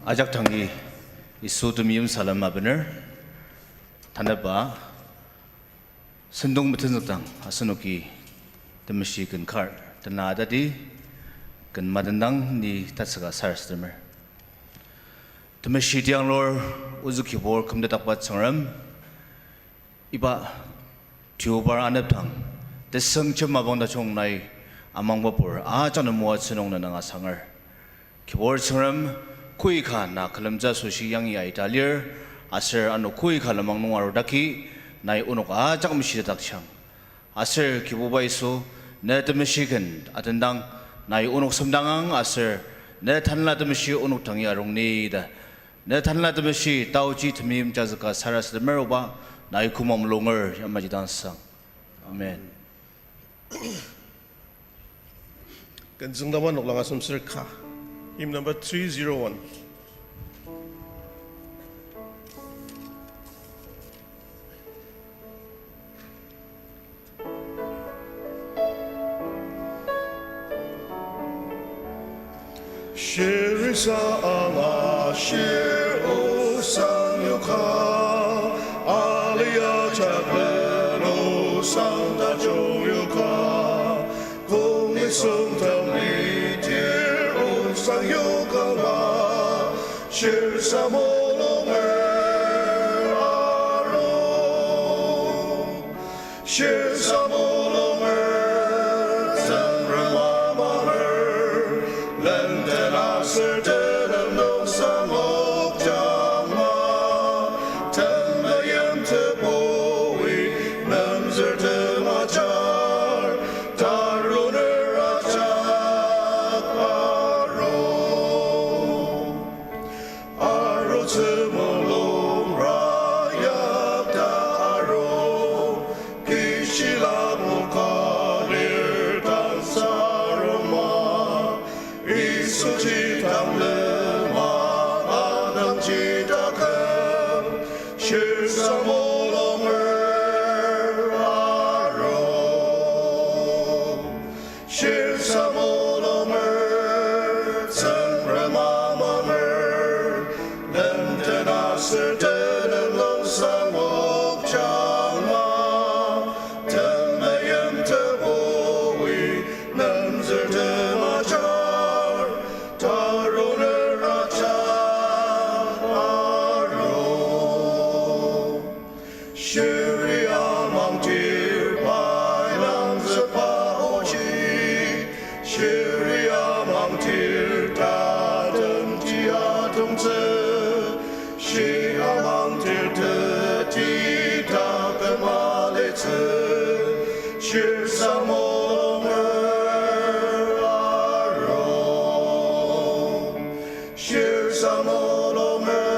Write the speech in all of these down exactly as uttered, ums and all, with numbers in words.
Ajak dangi Yisu temeim salem abener, tanüba sentong metenzükdang asenoki temeshi ken kar tena atadi, ken madendang ni tatsüka sarasademer. Temeshi tianglur ozü Kibur kümdakba Tsüngrem, iba tiobar anepdang, tesüngjem mapang tajung nai amangbapur ajak nem moatsü nung nenüng asanger. Kibur Tsüngrem, koika na külemtsü asoshi yangi aita lir, aser ano koika lenmang nung arudaki, nai onok ajak meshidakjang. Aser Kibuba Yisu, ne temeshi ken atendang, nai onok semdangang aser ne tanela temeshi onok dangi arung ni ta, ne tanela temeshi taoji temeim jazüka sarasademer, oba nai küma mulunger yamaji dang sang. Amen. Ken züngdangba noklang asem sür ka. Hymn number three zero one. Shirisa angashir osang yoka, aliyah chaklen osang tajung yoka, kong nisung temlitir osang yoka ma, shirisa mulunger aro. Shirisa mulunger Tsüngrem amanger, lenden aser tenem nung sangok jangma, temeim tebui nemzür temajar, taruner ajak aro. Arutsü mulungra yakta aru, kishilabo kalir tansaruma, Yisu ji tanglema adangji taküm, shirisa mulunger aro. Shirisa mulunger Tsüngrem amanger, lenden aser tenem nung sangok jangma, temeim tebui nemzür temajar, taruner ajak aro. Shiri amangtir pai langzüba oji, shiri amangtir tatemji atemtsü, shi amangtir teti taküm alitsü, shirisa mulunger aro. Shirisa mulunger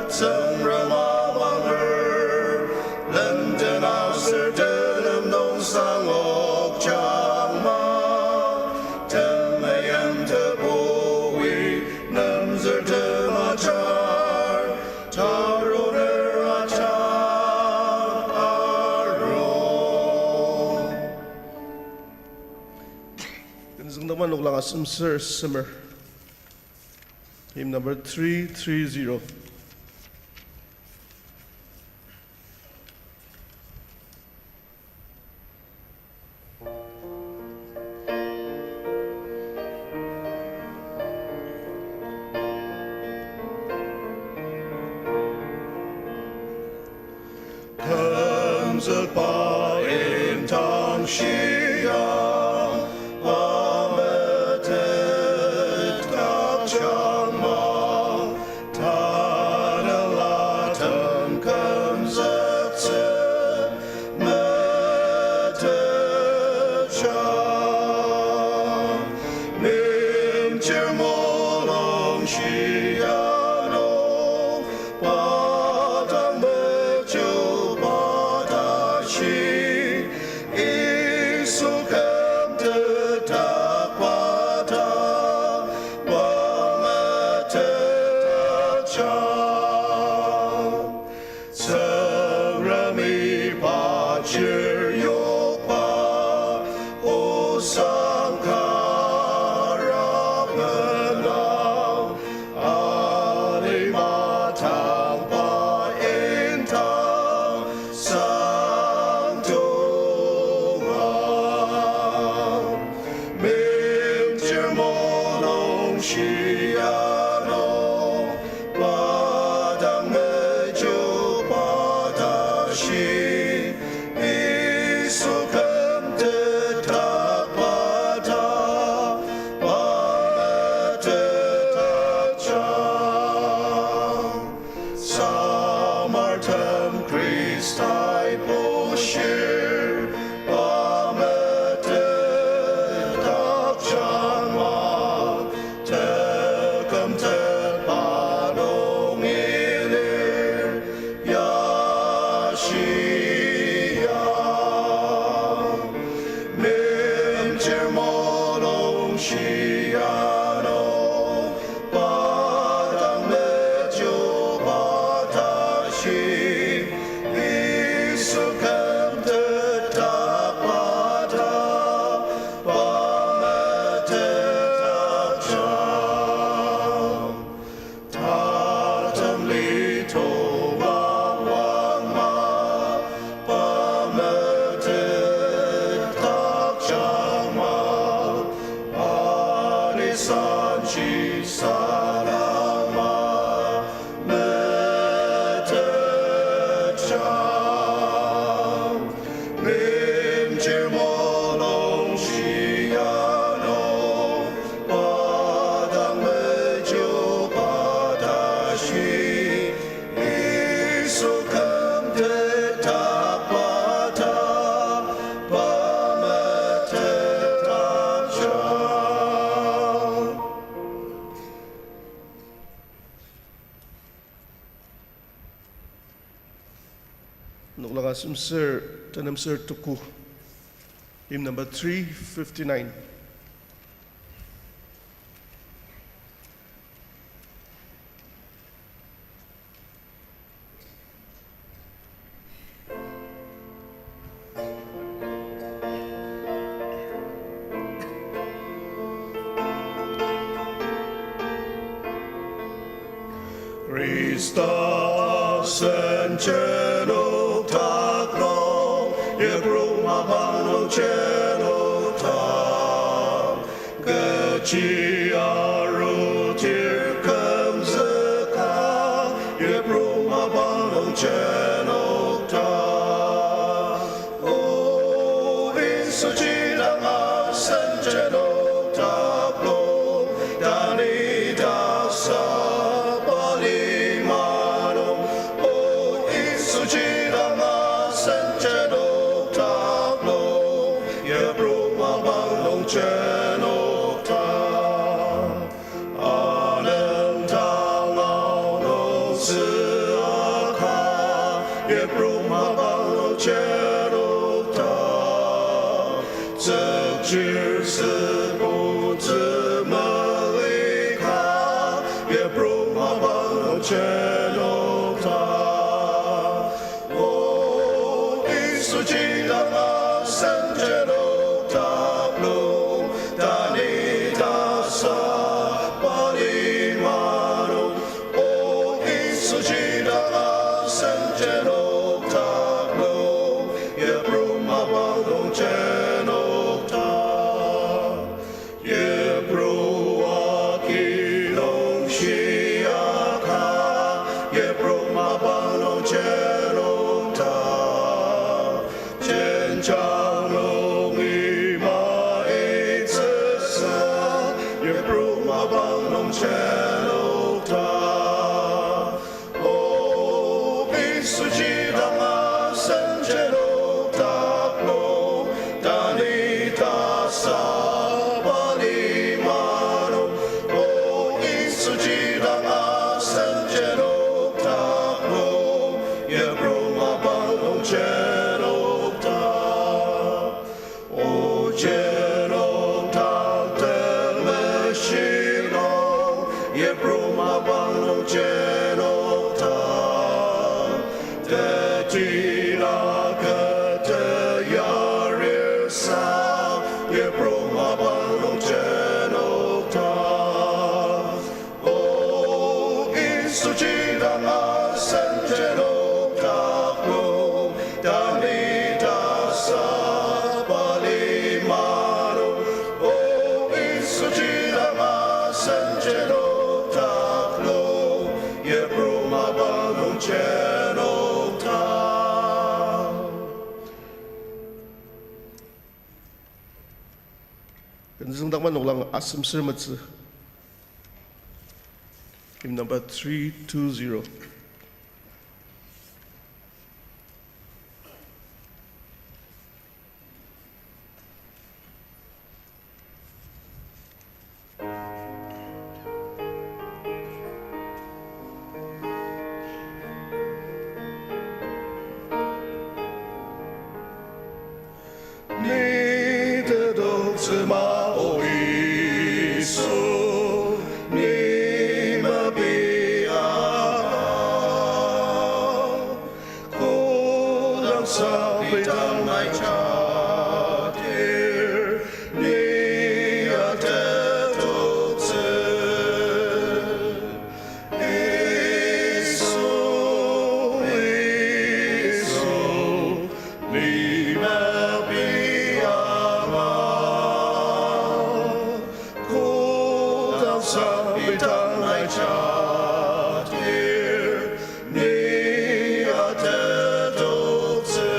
Tsüngrem amanger, lenden aser tenem nung sangok jangma, temeim tebui nemzür temajar, taruner ajak aro. Ken züngdangba noklang asem sür semer. Hymn number three three zero. Kümzükba indang shia, pa metet kakjangma, tanela tem kümzüktsü metet ja. Mimchir mulung shia nung, pa dang mechuba tashi, Yisu kümtetakba ta, pa metet ja. Tsüngremi pa chir yokba, osang kara benang, a Shi Yisu küm tetakba ta, pa metet ajak. Samartem Khristai bushir, pa metet ajak ma, tekümtet pa nungi lir, ya shia. Meimchir mulung shia nung, pa dang mechuba tashi, Yisu küm tetakba ta, pa metet ajak. Tatem li tongwang wang ma, pa metet ajak ma, anisanji salang ma, metet ajak. Meimchir mulung shia nung, pa dang mechuba tashi, Yisu küm tetakba ta, pa metet ajak. Noklang asem ser, tenem ser tuku. Hymn number three fifty-nine. Khrista asen jenoktaklo, yipru mapang nung jenoktak. Kechi arudir kümzüka, yipru mapang nung jenoktak. O Yisuji dang asen jenoktaklo, tanü ta saba lima nung. O Yisuji dang asen jenoktaklo, yipru mapang nung jenoktak. Anemdang aonung süaka, yipru mapang nung jenoktak. Tsükchir sübong tsümelika, yipru mapang nung jenoktak. O Yisuji dang asen jenoktaklo, tanü ta saba lima nung. O Yisuji dang asen jenoktaklo, yipru mapang nung jenoktak. Yipru aki nung shiaka, yipru mapang nung jenoktak. Jenjang nung ima itsüsa, yipru mapang nung jenoktak. O Yisuji dang asen jenoktaklo, tanü ta saba lima nung. O Yisuji dang asen jenoktaklo, yipru mapang nung jenoktak. O jenoktak temeshilo, yipru mapang nung jenoktak. Tetila kete yarir sa, yipru mapang nung jenoktak. O Yisuji dang asen jenoktaklo, tanü ta saba lima nung. O Yisuji dang asen jenoktaklo, yipru mapang nung jenoktak. Züngdakba noklang asem ser metsü. Hymn number three two zero. Ni tetoktsüma, O Yisu, ni mepianga. Kodang sabi dang nai jadir, ni ya tetoktsü. Yisu, Yisu, ni mepianga. Kodang sabi dang nai jadir, ni ya tetoktsü.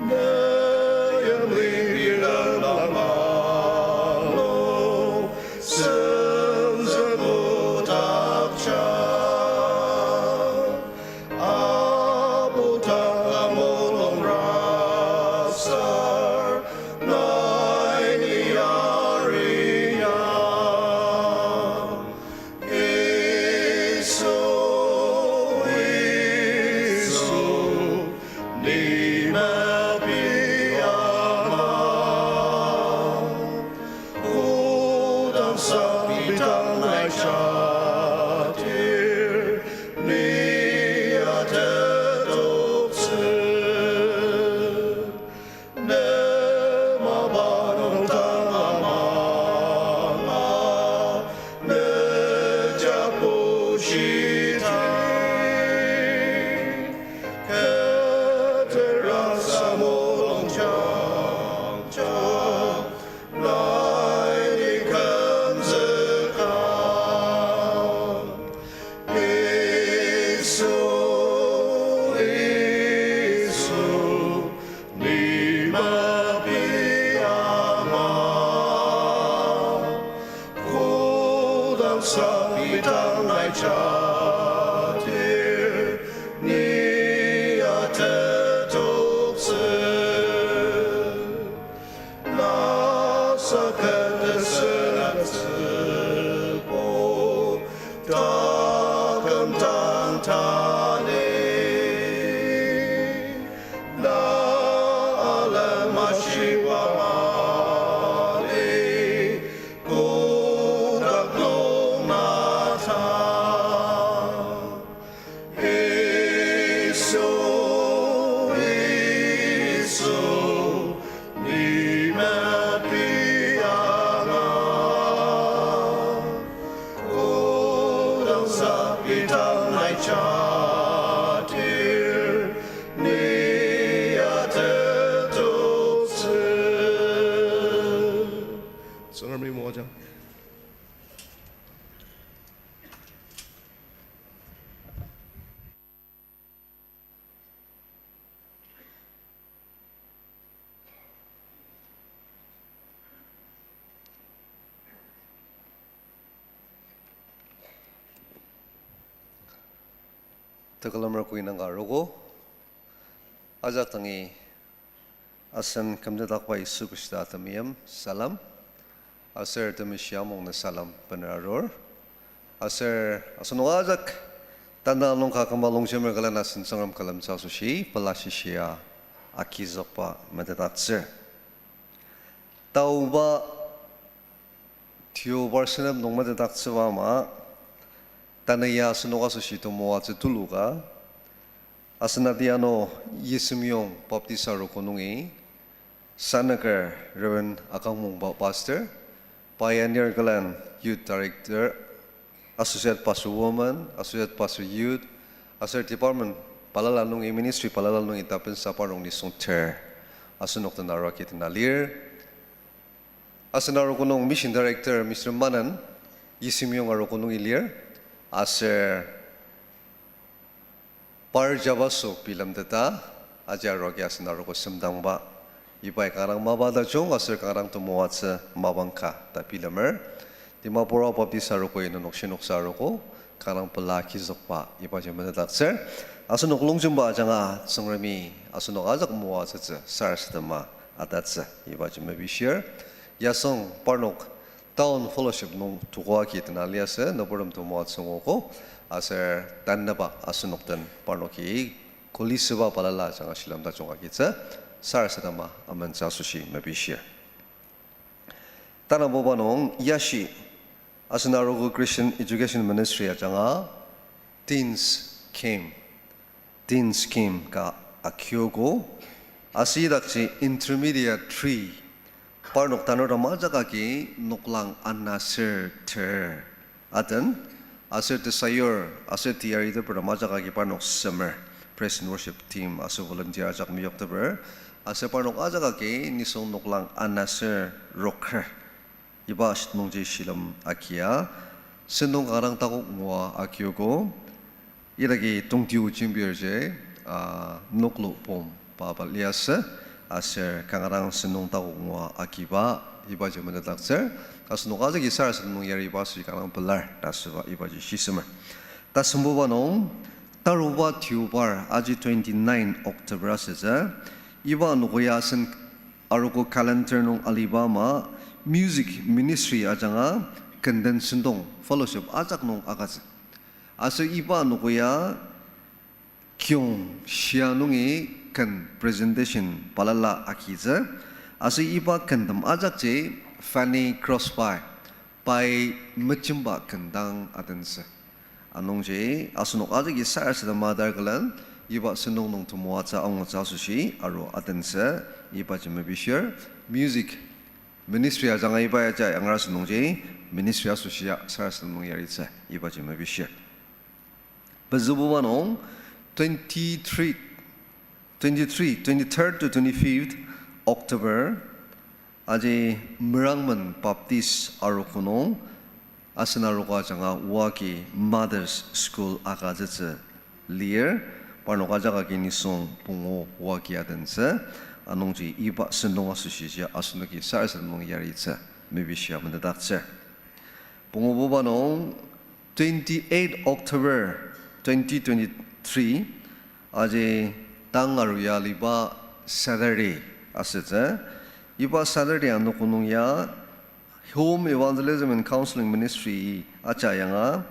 Neyang libilang langmalo, senzüko takja. Apu tanga mulung rasar, nai ni yari ya. Yisu, Yisu, ni mepianga. Kodang sabi dang nai jadir, ni ya tetoktsü. Ne mapa nung tanga manga, ne jabu shiti. Ketera samulung jangja, nai ni kümzüka. Yisu, Yisu, ni mepianga. Kodang sabi dang nai jadir, ni ya tetoktsü. Nasa kete senatsi po, taküm tang tali. Na alema shiba mali, kotak nung na ta. Yisu, Yisu, ni mepianga. Kodang sabi dang nai jadir, ni ya tetoktsü. Tsüngremi moajang. Tekülemer kü inang ka arogo. Ajak dangi asen kümtetdakba Yisu Khrista temeim salem, aser temeshi amung nü salem bener arur. Aser asenok ajak tanda nung ka küma longjemer külen asen Tsüngrem külemtsü asoshi pela shishia agizükba metetdaktsür. Taoba tiobar senep nung metetdaktsüba ama, tanü ya asenok asoshi temoatsü tuluka, asen ati ano Yisemyong Baptist Arogo nungi, Sanaker Reverend Akangmongba Pastor, Pioneer külen Youth Director, Associate Pastor Women, Associate Pastor Youth, aser department balala nungi, ministry balala nungi tapensa parnok nisung ter asenok den arua kidena lir. Asen arogo nung Mission Director Mister Manan, Yisemyong Arogo nungi lir, aser par jabaso bilemteta, aji arua agi asen arogo semdangba, Ibai kanga dang mapa tajung aser kanga dang temoatsü mapang ka ta bilemer. Dimapur Ao Baptist Arogoi nenok shinoksa arogo, kanga dang pela kizükba ibaji metetdaktsür. Asenok longjemba ajanga Tsüngremi asenok ajak moatsütsü sarasadema atatsü ibaji mepishir. Yasüng parnok Town Fellowship nung tukoa ki tena liasü, nüburtem temoatsü nguogo, aser tanüba asenok den parnoki kuli süba balala ajanga shilem tajung agitsü, sarasadema amentsü asoshi mepishir. Tanabuba nung yashi asen arogo Christian Education Ministry ajanga Teens Camp, Teens Camp ka akiogo, asidakji Intermediate three, parnok tanurtem ajak agi noklang anaser ter aten, aser tesayur, aser teyari tepertem ajak agi parnok semer, praise and worship team aser volunteer ajak meyokteper, aser parnok ajak agi nisung noklang anaser roker. Iba sh-, nungji shilem agia, sentong kanga dang takok ngua akiogo, idaki tongtio jembirji, ah, noklo pom paba liasü, aser kanga dang sentong takok ngua agiba, ibaji metetdaktsür, asenok ajaki sarasadem nung yariba asoshi kanga dang pelar ta asüba ibaji shisemer. Tasembuba nung, taruba tiobar aji twenty-nine October asütsü, iba anogo ya asen arogo calendar nung aliba ama music ministry ajanga kenden sentong fellowship ajak nung agütsü. Aser iba anogo ya kiyong shia nungi ken presentation balala agitsü. Aser iba kentem ajakji Fanny Crosby, pai mejemba kendang atentsü. Anungji asenok ajaki sarasadema atar külen, iba sentong nung temoatsü angutsü asoshi aru atentsü, ibaji mepishir, music ministry ajanga iba ya ja yangra asünungji, ministry asoshi ya sarasadem nung yaritsü, ibaji mepishir. Pezübuba nung, twenty-three, twenty-three, twenty-third to twenty-fifth October, aji Merangmen Baptist arogo nung, asen arogo ajanga oa agi Mothers School agütsütsü lir, parnok ajak agi nisung pungu oa agi atentsü, anungji iba sentong asoshiji asenoki sarasadem nung yaritsü, mepishia metetdaktsür. Pungububa nung, twenty-eight October twenty twenty-three, aji tang aru ya aliba Saturday asütsü. Iba Saturday anogo nung ya Home Evangelism and Counseling Ministry ajak yanga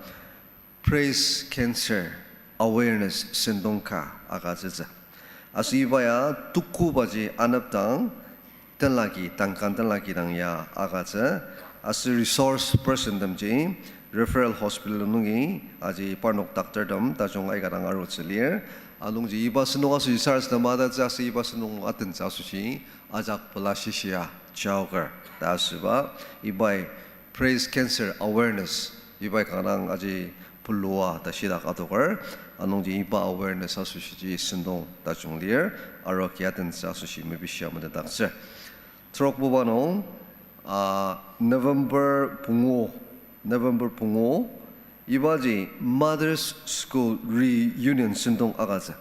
breast cancer awareness sentong ka agütsütsü. Aser iba ya tukubaji anepdang tenlaki, tangkan tenlaki dang ya agütsü. Aser resource person temji referral hospital nungi aji parnok doctor tem tajung aika dang arutsü lir. Anungji iba sentong asoshi sarasadema atatsü aser iba sentong atentsü asoshi ajak pela shishia jauker ta asüba, ibai breast cancer awareness, ibai kanga dang aji pulua ta shidak adoker, anungji iba awareness asoshiji sentong tajung lir, aru agi atentsü asoshi mepishia metetdaktsür. Terokbuba nung, ah, November pungu, November pungu, ibaji Mothers School reunion sentong agütsü.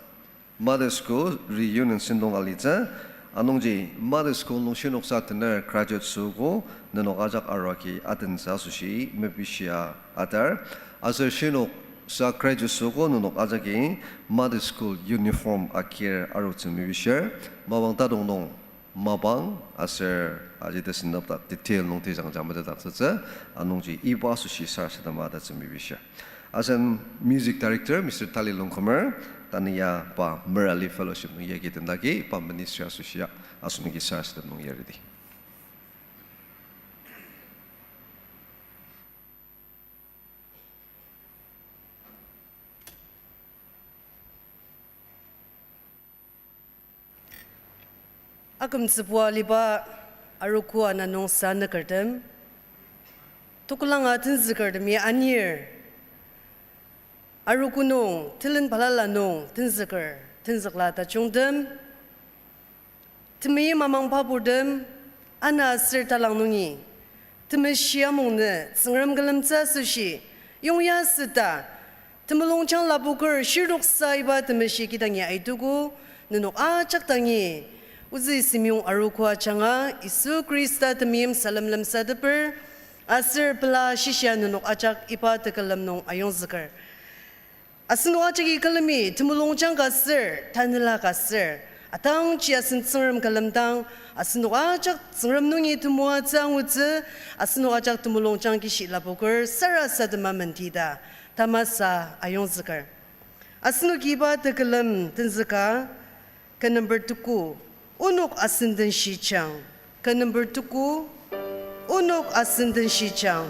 Mothers School reunion sentong alitsü, anungji Mothers School nung shinoksa tener graduate süogo, nenok ajak aru agi atentsü asoshi mepishia atar, aser shinoksa graduate süogo nenok ajaki Mothers School uniform akir arutsü mepishir, mapang tadong nung mapang aser aji tesendakdak detail nung tejangja metetdaktsütsü, anungji iba asoshi sarasadema atatsü mepishir. Asen music director Mister Tali Longkumer, tanü ya pa Merali Fellowship nung yagi tendagi pa ministry asoshi ya asenoki sarasadem nung yaridi. Akümtsübua aliba arogo ana nung sa nükertem, tokolanga tenzükertemi anir, arogo nung telen balala nung tenzüker tenzükla tajungtem, temeim amangba purtem, ana aser talang nungi temeshi amungnü Tsüngrem külemtsü asoshi yongya süta, temulungjang lapoker shirnoksa iba temeshi kidangi aitogo, nenok ajak dangi Ozü simyong arogo ajanga Yisu Khrista temeim salem lemsateper, aser pela shishia nenok ajak iba tekülem nung ayongzüker. Asenok ajaki külemi temulungjang ka sür, tanela ka sür, atangji asen Tsüngrem külemdang, asenok ajak Tsüngrem nungi temoatsü angutsü, asenok ajak temulungjang kishi lapoker sarasadema menti ta tamasa ayongzüker. Asenoki iba tekülem tenzüka, ken number tuku, Onok Asen Den Shijang. Ken number tuku, Onok Asen Den Shijang.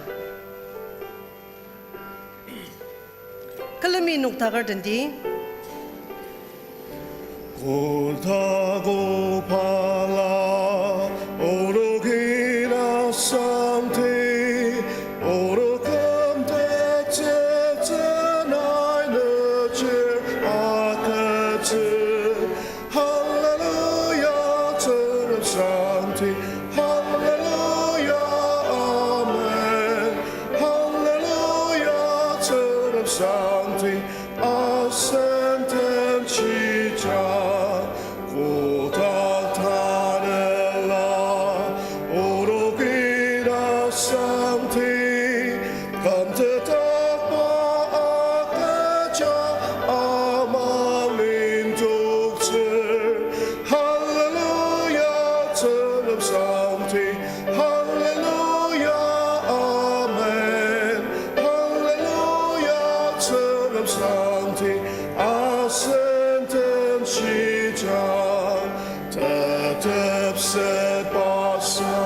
Külemi noktaker tendi. Koda kobala, onok ina samti, onok küm tetsütsü nai nüjir agütsü. Hallelujah, Tsüngrem Samti. Hallelujah, amen. Hallelujah, Tsüngrem Samti. Asen den shijang, kotak tanela, onok ina samti, kümtetdakba agüja ama lindoktsür. Hallelujah, Tsüngrem Samti. Hallelujah, amen. Hallelujah, Tsüngrem Samti. Asen den shijang, tetepset basa,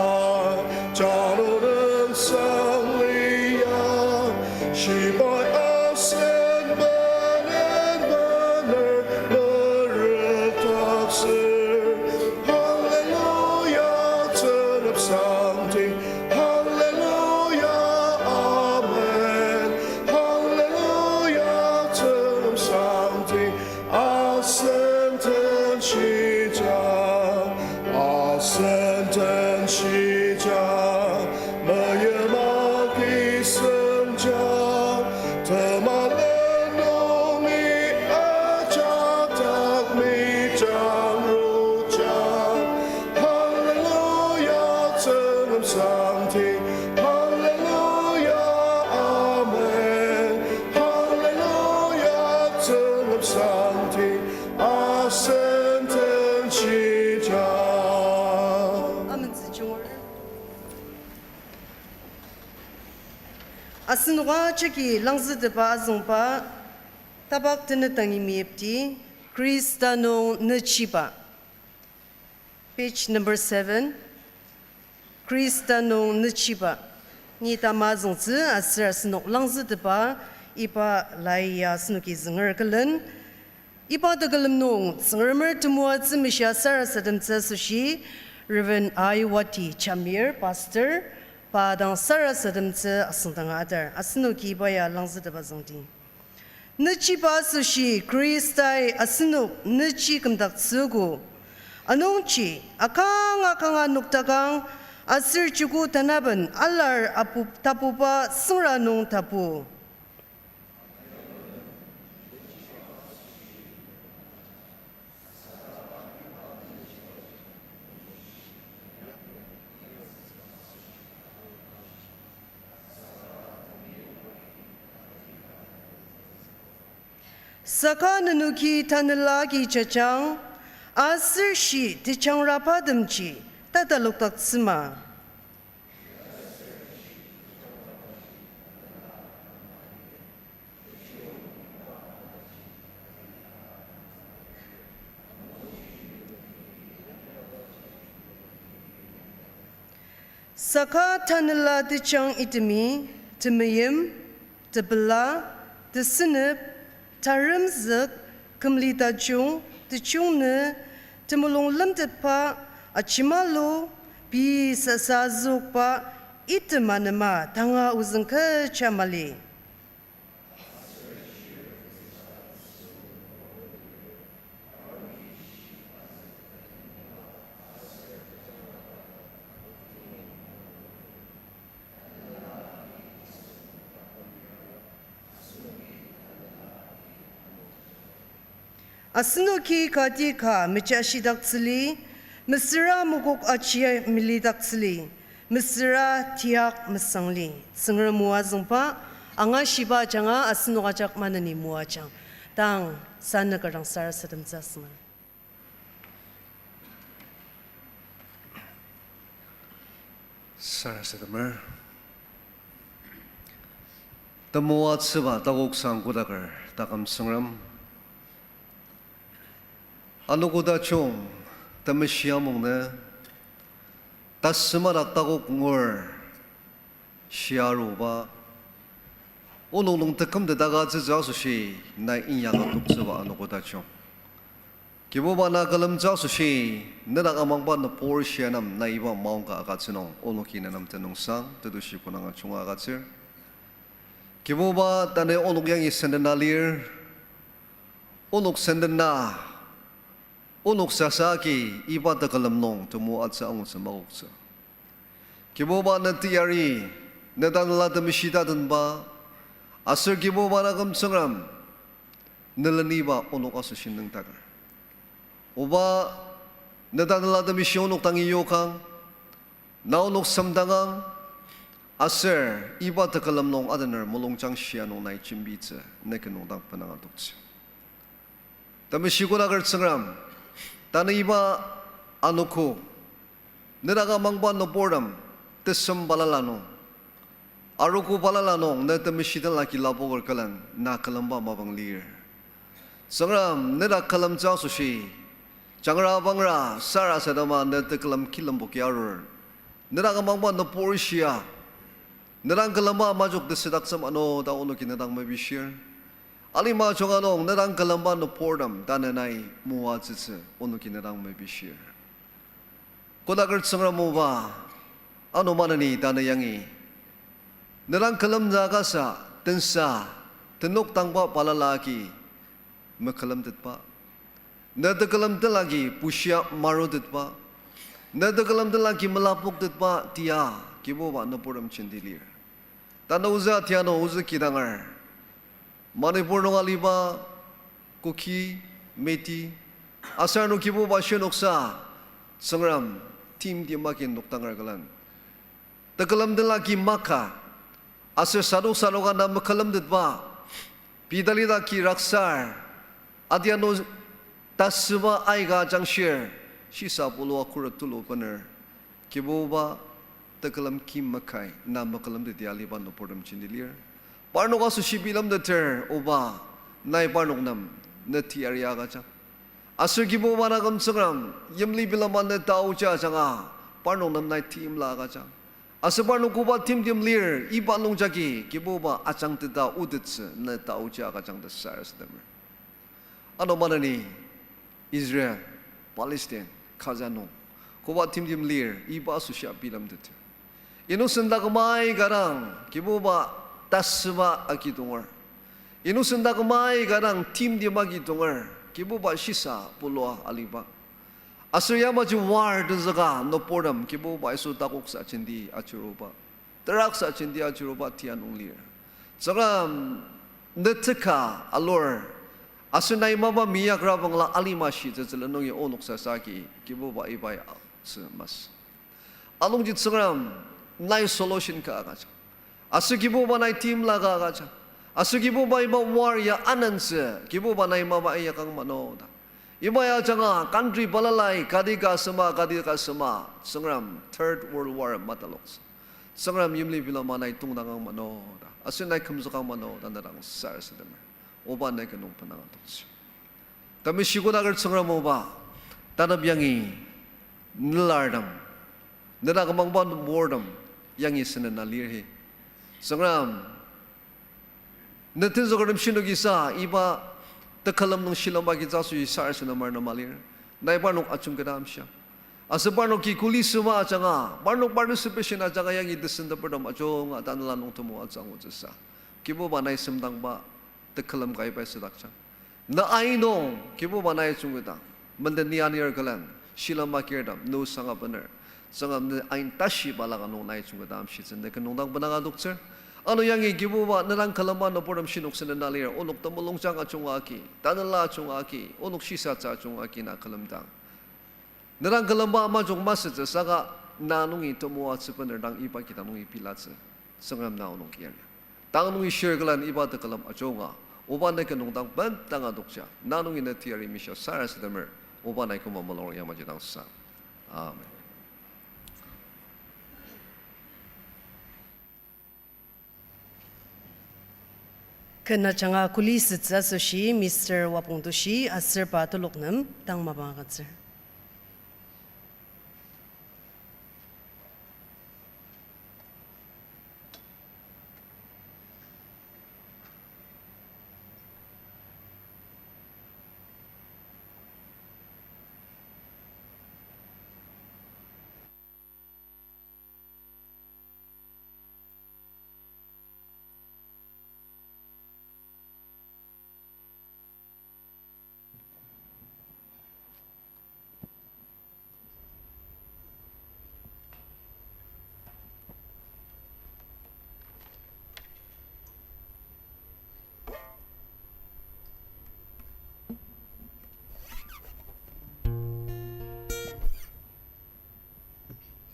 janoren sang lia, shibai asen benen bener merepdaktsür. Hallelujah, Tsüngrem Samti. Hallelujah, amen. Hallelujah, Tsüngrem Samti. Asen den shijang, asen den shijang, meyima kisemjang, temalen nungi ajak dak mijang rujang. Hallelujah, Tsüngrem Samti. Hallelujah, amen. Hallelujah, Tsüngrem Samti. Asen den shijang. Amen, tsüchungur. Asenok ajaki langzütepa azüngba, tapak tenet dangi meyipti, Khrista nung nechiba. Page number seven, Khrista nung nechiba. Ni tamazüngtsü aser asenok langzütepa iba lai ya asenoki zünger külen. Iba tekülem nung Tsüngremer temoatsü meshia sarasademtsü asoshi Reverend I Wati Jamir, Pastor, pa dang sarasademtsü asüngdanga atar. Asenoki iba ya langzütepa züngdi. Nechiba asoshi Khristai asenok nechi kümdaktsüogo. Anungji akanga kanga noktakang aser joko tanaben alar apu-, tapuba süngra nung tapu. Saka nenoki tanela agi jajang, aser shi tejangrabatemji tatalokdaktsüma. Saka tanela tejang itemi, temeim, tepela, tesünep, taremzük, kümli tajung, tejungnü, temulung lemtetba, ajimalu, pei sasa azükba, item anema tanga ozüng kecha mali. Asenoki kati ka mejashidaktsüli, Mesüra mokok aji melidaktsüli, mesüra tiak mesangli, Tsüngrem moazüngba, angashiba ajanga asenok ajak maneni moajang. Tang, sanükerang sarasademtsü asünger. Sarasademer. Temoatsüba takoksang kodaker taküm Tsüngrem. Anogo tajung temeshi amungnü, tasüma dak takok ngur shia aruba, onok nung tekümtet agütsütsü asoshi nai inyaka toktsüba anogo tajung. Kibuba na külemtsü asoshi, nedak amangba nübur shia nem nai iba maongka agütsü nung onoki nenem tenüngsang tetushi kü nung ajunga agütsür. Kibuba tanü onok yangi sendena lir, onok sendena, onok sasa agi iba tekülem nung temoatsü angutsü makoktsü. Kibuba ne teyari, ne tanela temeshi tatenba, aser Kibuba na küm Tsüngrem, ne leniba onok asoshi nüngdaker. Oba, ne tanela temeshi onok dangi yokang, na onok semdangang, aser iba tekülem nung adener mulungjang shia nung nai jembitsü ne kü nung dang benanga toktsü. Temeshi kodaker Tsüngrem, tanü iba anogo, nedak amangba nüburtem, tesem balala nung, arogo balala nung ne temeshi tenla ki lapoker külen na külemba mapang lir. Tsüngrem, nedak külemtsü asoshi, jangra bangra sarasadema ne tekülem kilemboki arur, nedak amangba nübur shia, nedang külemba majok tesüdaktsü ano ta onoki nedang mepishir. Alima junga nung nedang külemba nüburtem tanü nai moatsütsü onoki nedang mepishir. Kodaker Tsüngrem oba, ano maneni tanü yangi, nedang külemtsü kasa, tensa, tenok dangba balala agi mekülemtetba, ne tekülem tenla agi bushia marutetba, ne tekülem tenla agi melapoktetba tia Kibuba nüburtem jenti lir. Tanü ozü tia nung ozü kidanger, Manipur nung aliba Kuki, Meitei, aser ano Kibuba shinoksa, Tsüngrem, timtem agi nokdanger külen tekülem tenla agi maka, aser sadok sadok ana mekülemtetba, pei talita ki raksar, adianu tasüba aika ajangshir, shisa pulua khuret tulu bener, Kibuba, tekülem ki makai na mekülemteti aliba nüburtem jenti lir. Parnok asoshi bilemteter oba, nai parnok nem ne teyari agüjang. Aser Kibuba na küm Tsüngrem, yimli bilema ne taoji ajanga, parnok nem nai timla agüjang. Aser parnok koba timtem lir, iba nungjagi Kibuba ajangteta otettsü ne taoji agüjang ta sarasademer. Ano maneni Israel, Palestine, Gaza nung koba timtem lir, iba asoshia bilemteter. Innocent dak mai kadang Kibuba tasüba agi tonger. Innocent dak mai kadang timtem agi tonger, Kibuba shisa pulua aliba. Aser yamaji war tenzüka nüburtem Kibuba Yisu takoksa jenti ajuruba, teraksa jenti ajuruba tia nung lir. Tsüngrem, ne teka alur, aser nai mapa minyakra bangla alima shitsü tsülen nungi onok sasa agi Kibuba ibai aotsü masü. Anungji Tsüngrem, nai solution ka agüjang. Aser Kibuba nai timla ka agüjang. Aser Kibuba iba war ya anentsü, Kibuba nai mapa inyakang mano ta. Iba ya ajanga country balalai kati ka asema, kati ka asema, Tsüngrem Third World War mataloktsü. Tsüngrem yimli bilema nai tongdangang mano ta, aser nai kümzükang mano ta ne dang sarasademer. Oba nai kü nung benanga toktsü. Temeshi kodaker Tsüngrem oba, tanep yangi nelartem, nedak amangba nüburtem yangi senena lir hi. Tsüngrem, ne tenzükertem shinokisa iba tekülem nung shilem agi tsü asoshi sarasadema nem alir. Nai parnok ajungketa amshiang. Aser parnoki kuli süba ajanga, parnok participation ajanga yangi tesentepertem ajunga tanela nung temoatsü angutsüsa, Kibuba nai semdangba tekülem ka ibai südakjang. Na ain nung Kibuba nai jungketa, menden ni anir külen shilem agirtem ne osang abener, Tsüngrem ne ain tashi balaka nung nai jungketa amshitsü ne kü nung dang benanga toktsür. Ano yangi Kibuba ne dang külemba nüburtem shinok senena lir, onok temulungjang ajunga agi, tanela ajunga agi, onok shisatsü ajunga agi na külemdang Nedang külemba ama jung masütsü saka, na nungi temoatsü bener dang iba kidang nungi pilatsü. Tsüngrem na onok yari. Tang nungi shir külen iba tekülem ajunga, oba nai kü nung dang bendanga dokja, na nungi na teyari mishia sarasademer, oba nai küma mulung yamaji dang sang. Amen. Ken ajanga kuli sütsü asoshi Mister Wapongtoshi aser pa telok nem tang mapang agütsür.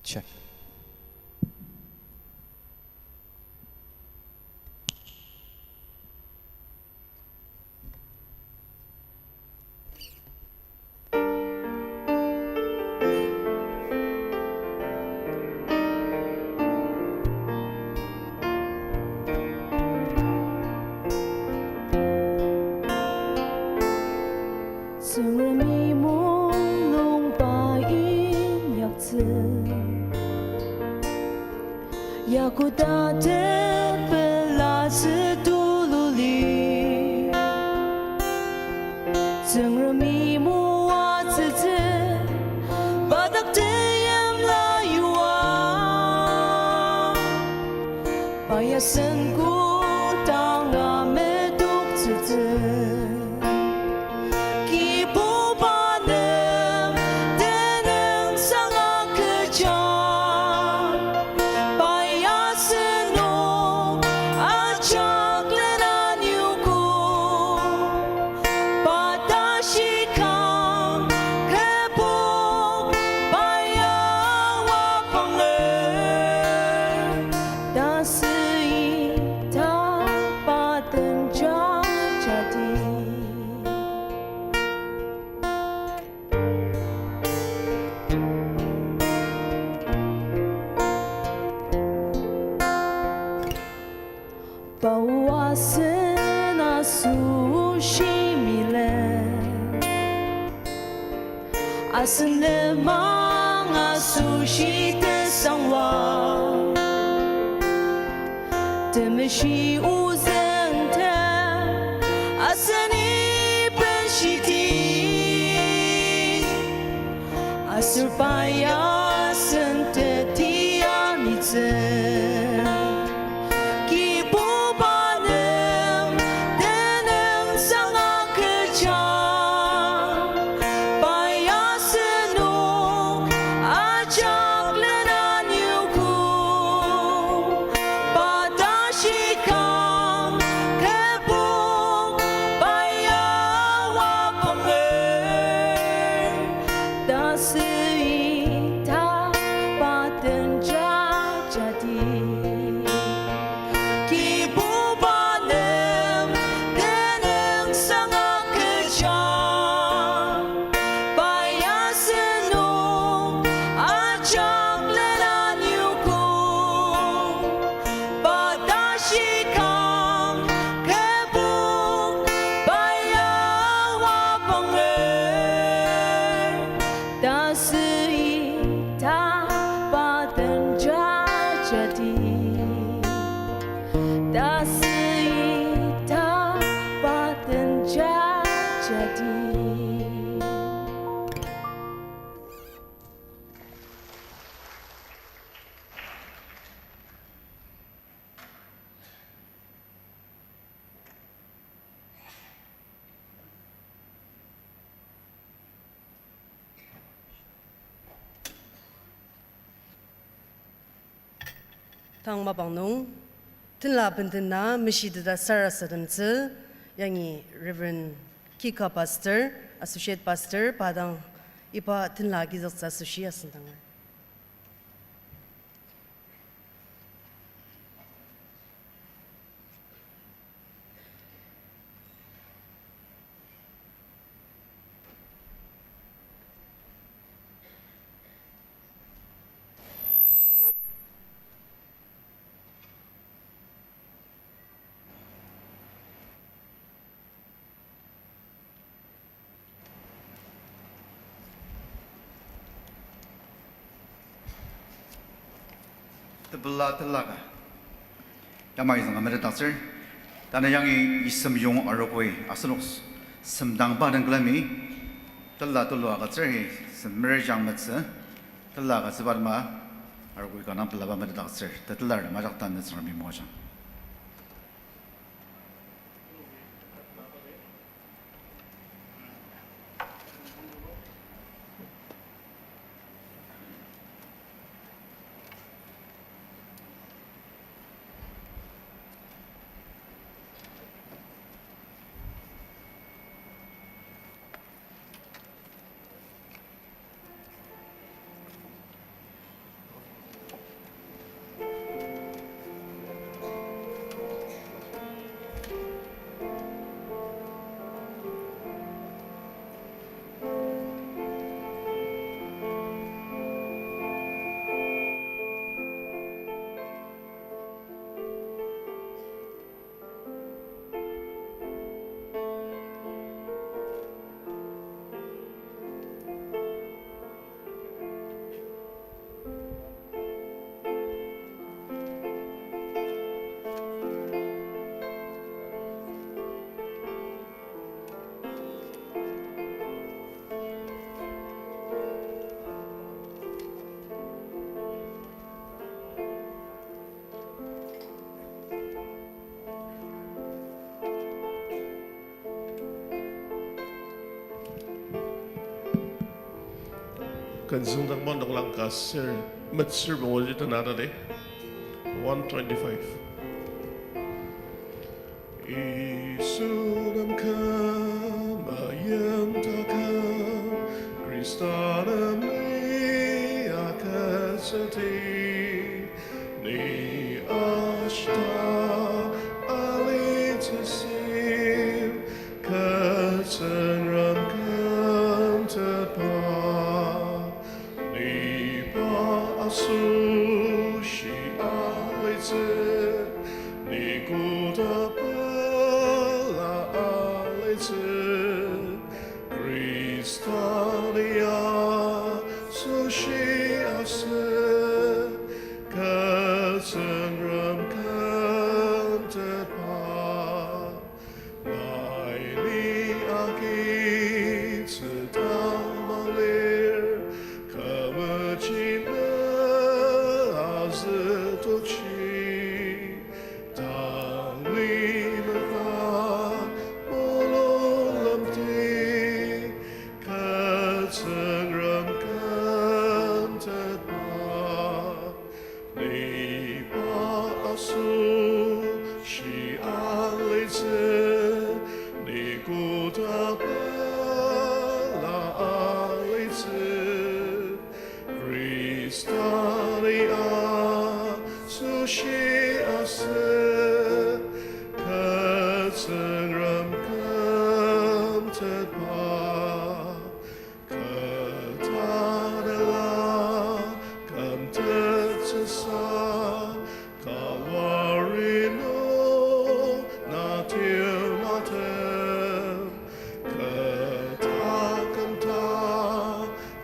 Check. Tsüngremi mulungba inyaktsü, Yakuta tepelatsü tululi. Tsüngremi moatsütsü, pa dak teyimla yua. Pa ya sen kodanga medoktsütsü. Kibuba nem tenüngsang agüja, pa ya seno ajak lena nyogo, pa tashi kang kebok, pa ya wapanger, tasü ita pa den jajadi. Pa o asen asoshi mile, asen lenmang asoshi tesangwa. Temeshi ozüng tem aseni benshiti, aser pa ya sen teti anitsü. Kibuba nem tenüngsang agüja, pa ya seno ajak lena nyogo, pa tashi kang kebok, pa ya wapanger, tasü ita pa den jajadi. Kibuba nem tenüngsang agüja, pa ya seno ajak lena nyogo, pa tashi kang kebok, pa ya wapanger, tasü ita pa den jajadi. Tasü ita pa den jajadi. Tang mapang nung, tenla bendena meshiteta sarasademtsü, yangi Reverend Kika Pastor, Associate Pastor, pa dang Iba tenla agizüktsü asoshi asüngdanger. Tepela tela ka yamai züng metetdaktsür. Tanü yangi yisem yong arogoi asenok s-, semdangba nung külemi tela tulu agütsür, hi semer jang metsü tela agütsüba atema arogoi kanga pelaba metetdaktsür. Tetelar majaktan Tsüngremi moajang. Ken züngdangba noklang ka ser, metsür bongoji tanatade. One twenty-five. Yisu nem küm ayimtaküm, Khrista nem ni agütsüdi. Ni ashta alitsüsem, kü Tsüngrem kümtetba. Ni pa asoshi alitsü, ni koda pela alitsü, Khrista ni asoshi asü, kü Tsüngrem kümtetba. Nai ni agitsü tamang lir, kü mejina azü tochi. Tang ni maka mulung lemti, kü Tsüngrem kümtetba. Ni pa asoshi alitsü, ni koda pela alitsü, Khrista ni asoshi asü, kü Tsüngrem kümtetba. Kü tanela kümtettsüsa, Kalvari nung na timtem, kü taküm ta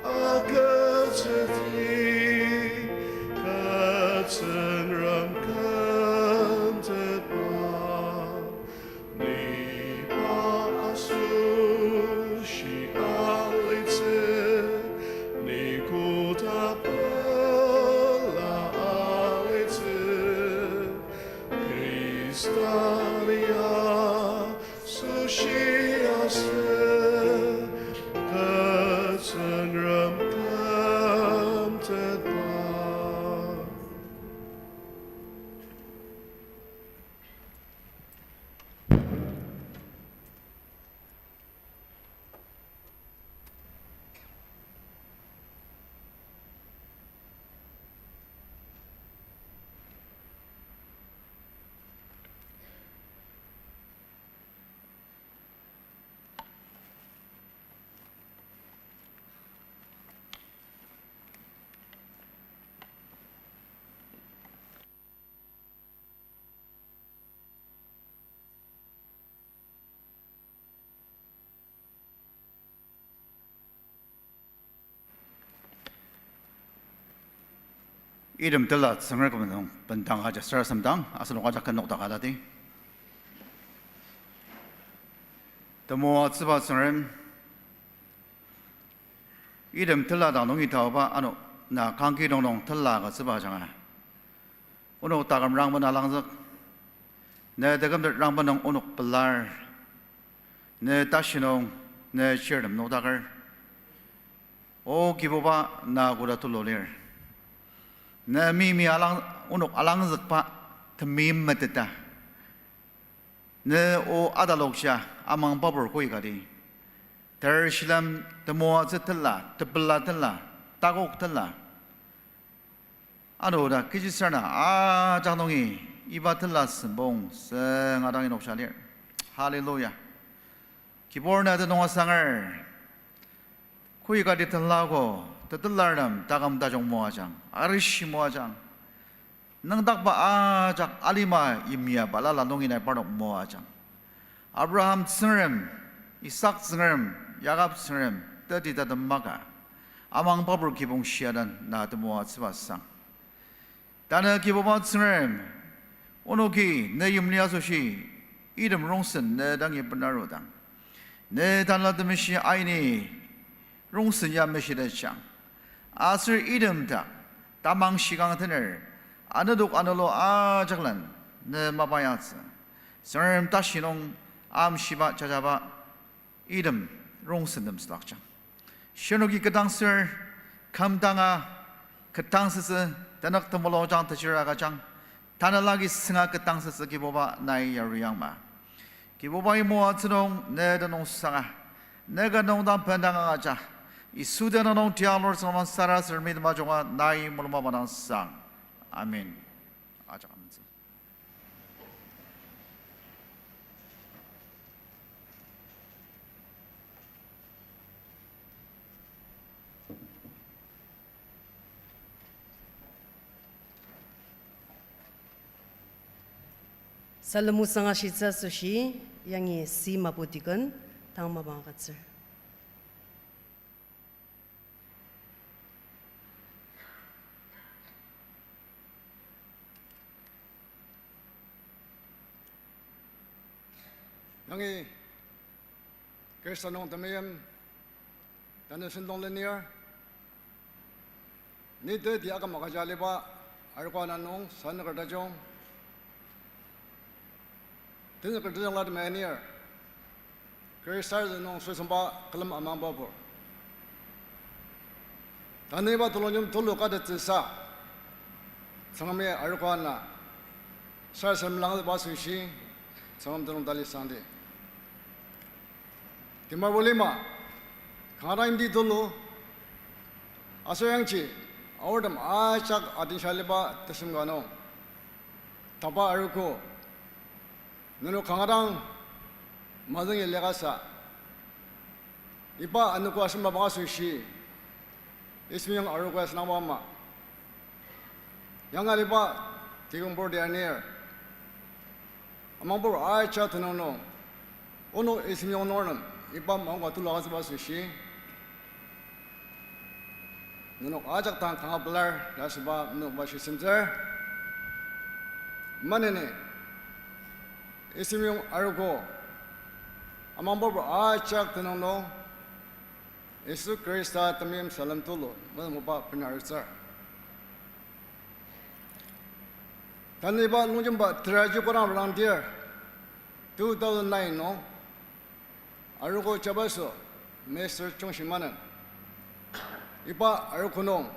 agütsüdi, kü Tsüngrem kümtetba. Ni pa asoshi Item tela Tsüngrem küm nung bendang aja sarasadem dang, asenok ajak ken nokdaka alati. Temoatsüba Tsüngrem, item tela dang nungi taoba ano na kangki nung nung tela agütsüba ajanga, onok taküm rangben alangzük, ne tekümtet rangben nung onok pelar, ne tashi nung, ne chirtem nokdaker. O Kibuba, na koda tulu lir. Ne mimi alang, onok alangzükba temeim meteta, ne o atalokja amang babur koikati, ter shilem temoatsü tela, tepela tela, takok tela, ano oda kechisarena ajak nungi iba tela sempong seng adangi noksa lir. Hallelujah. Kibur na tenüng asanger, koikati tenlako, tetelartem taküm tajung moajang, arishi moajang. Nüngdakba ajak alima yimya balala nungi nai parnok moajang. Abraham Tsüngrem, Isak Tsüngrem, Jakob Tsüngrem, teti tatem maka, amang babur kibong shiadan na temoatsüba sang. Tanü Kibuba Tsüngrem, onoki ne yimli asoshi item rongsen ne dangi benarudang, ne Tanela Temeshi aini rongsen ya meshitetjang. Aser item dak tamang shikang tener, anedok anelu ajaklen ne mapa yangtsü. Tsüngrem tashi nung amshiba jajaba item rongsen nem südakjang. Shinoki ketdangsür, kümdanga ketdangsütsü, tenük temulungjang tejir agüjang, tanelagi sünga ketdangsütsü Kibuba nai yaruyangma. Kibubai moatsü nung ne tenüng sanga, ne ka nung dang bendang agüja, Yisu tenüng nung tiang lur sangma sarasademi temajunga nai mulungba madang sang. Amen. Ajak amentsü. Salem osang ashitsü asoshi, yangi si mapu deacon, tang mapang agütsür. Yangi Khrista nung temeim tanü sentong lenir, ni teti aküm agüja aliba arogo ana nung sanüker tajung, tenzüker tajung la temenir, Khrista nung süsemba külem amangba pur. Tanü iba telongjem tulu katettsüsa, Tsüngremi arogo ana sarasadem langzüba asoshi, Tsüngrem tenüng tali sangdi. Timurbo lima, kanga dang yimti tulu, aser yangji, aortem ajak atinshaliba tesem ka nung, tapa arogo, nenok kanga dang mazüngi liakasa, iba anogo asen mapang asoshi, East Mongyong arogo ya senangba ama, yanga aliba tikong pur tianir, amangpur aja tenüng nung, onok East Mongyong nunger nem iba maongka tulu agütsüba asoshi, nenok ajak dang kanga pelar ta asüba nenok ba shisemtsür. Maneni, East Mongyong arogo, amangpur ajak tenüng nung, Yisu Khrista temeim salem tulu mezüngbuba benarutsür. Tanü iba longjemba teraji kodang rangdir, two thousand nine nung, arogo jabaso, Mister Chungshi Manen, iba arogo nung,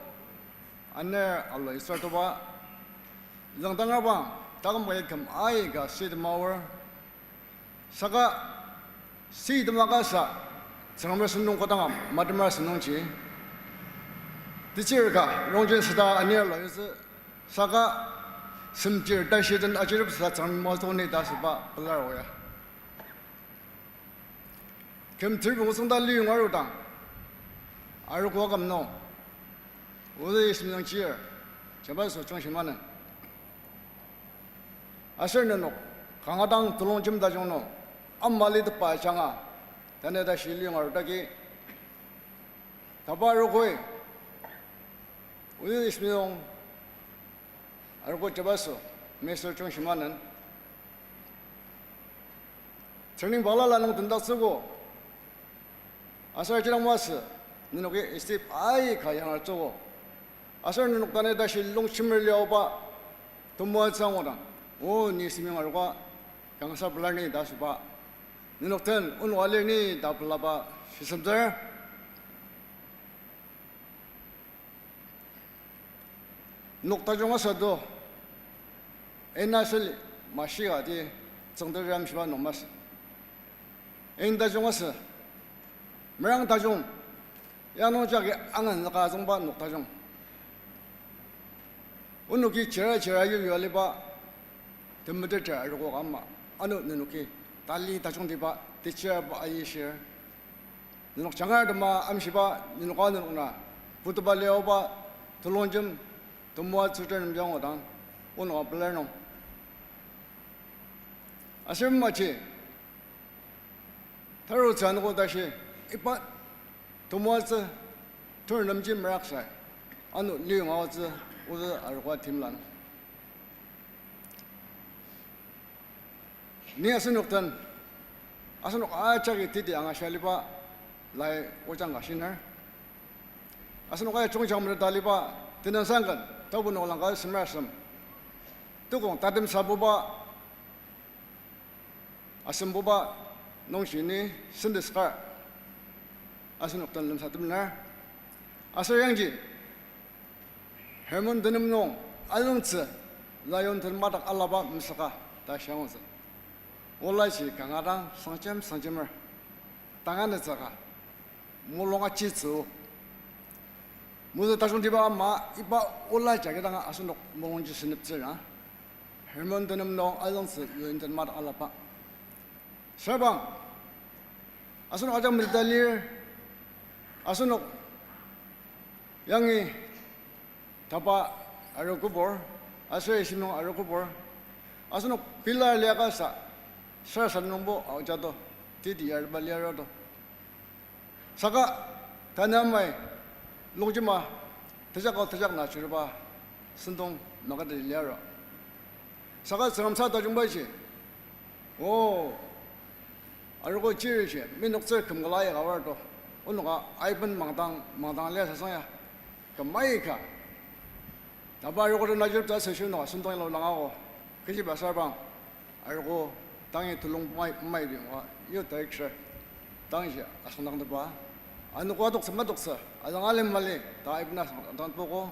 aner alo isartoba, züngdangrabang, taküm kayat küm aika sütem aor, saka sütem akasa, Tsüngrem sentong kodanga, matemra sentongji, tetsür ka, rongjen süda anir la yutsü, saka semtir tashi den ajirep sa Tsüngrem mazüni ta asüba pelar oya. Küm tirpung songda liyong arudang, arogo aküm nung, ozü East Mongyong chir, jabaso Chungshi Manen, aser nenok kanga dang telongjem tajung nung, ama litepa ajanga, tanü tashi liyong arudaki, tapa arogoi, ozü East Mongyong Arogo jabaso, Mister Chungshima nen. Training balala nung tendaktsüogo. Aser ajidang masü, nenoki step aika yangatsüogo. Aser nenok tanü tashi longjemer liaoba, temoatsü angudang, o ni semi arogo kangasa pelar ni ta asüba, nenok den onok alir ni ta pelaba shisemtsür. Nok tajung asü do, ina seli mashi ati tsüngda ramshiba nok masü. In tajung asü, merang tajung, yanung jagi angazüka azüngba nok tajung. Onoki chira chira yu yu aliba, temeteter arogo ama, ano nenoki tali tajungtiba, teacher ba ayishir. Nenok jangar tema amshiba, nenok a nenok na putuba liaoba, telongjem, temoatsü tenem jangudang, onok a pelar nung. Aser maji, tarutsü anogo tashi, iba temoatsü, tenemji meraksai, ano liyonga aotsü, ozü arogo timla nung. Ni asenok den, asenok ajaki teti angashia aliba, lai ojang ka shiner. Asenok aji chungjang meteta aliba, tenüngsang ken, tapu nok langka semer asem. Tukong tatem sabuba, asembuba nungji ni sentence kar asenok den lemsa temener. Aser yangji, Hermon tenem nung azüngtsü lion den madak alaba mesüka ta shiangutsü. Olaji kanga dang sangjem sangjemer, tanganetsü ka mulung ajitsü. Mozü tajungtiba ama iba ola jagi dang asenok mulungji seneptsüra. Hermon tenem nung azüngtsü lion den madak alaba. Sürbang, asenok ajak meteta lir, asenok yangi tapa arogobur, aser isim nung arogobur, asenok pila liaka sa, sarasadem nungbo aojato, teti yarba liaroto. Saka tanü amai longjema tejak ao tejak na chirba sentong makati liaro. Saka Tsüngrem sa tajungbaji, o, arogo chiriji minoktsür kümkala yaka warto. Onoka aiben mangdang mangdang lia sasang ya, küm aika tapa arogo den ajiripta asoshi onoka sentong yalo langako. Kechiba sürbang, arogo tangi tulung mai, mai bimwa youth director tangji asüngdangtepa, anogo adoktsü madoktsü azang alim mali ta iben asüngdangtepogo.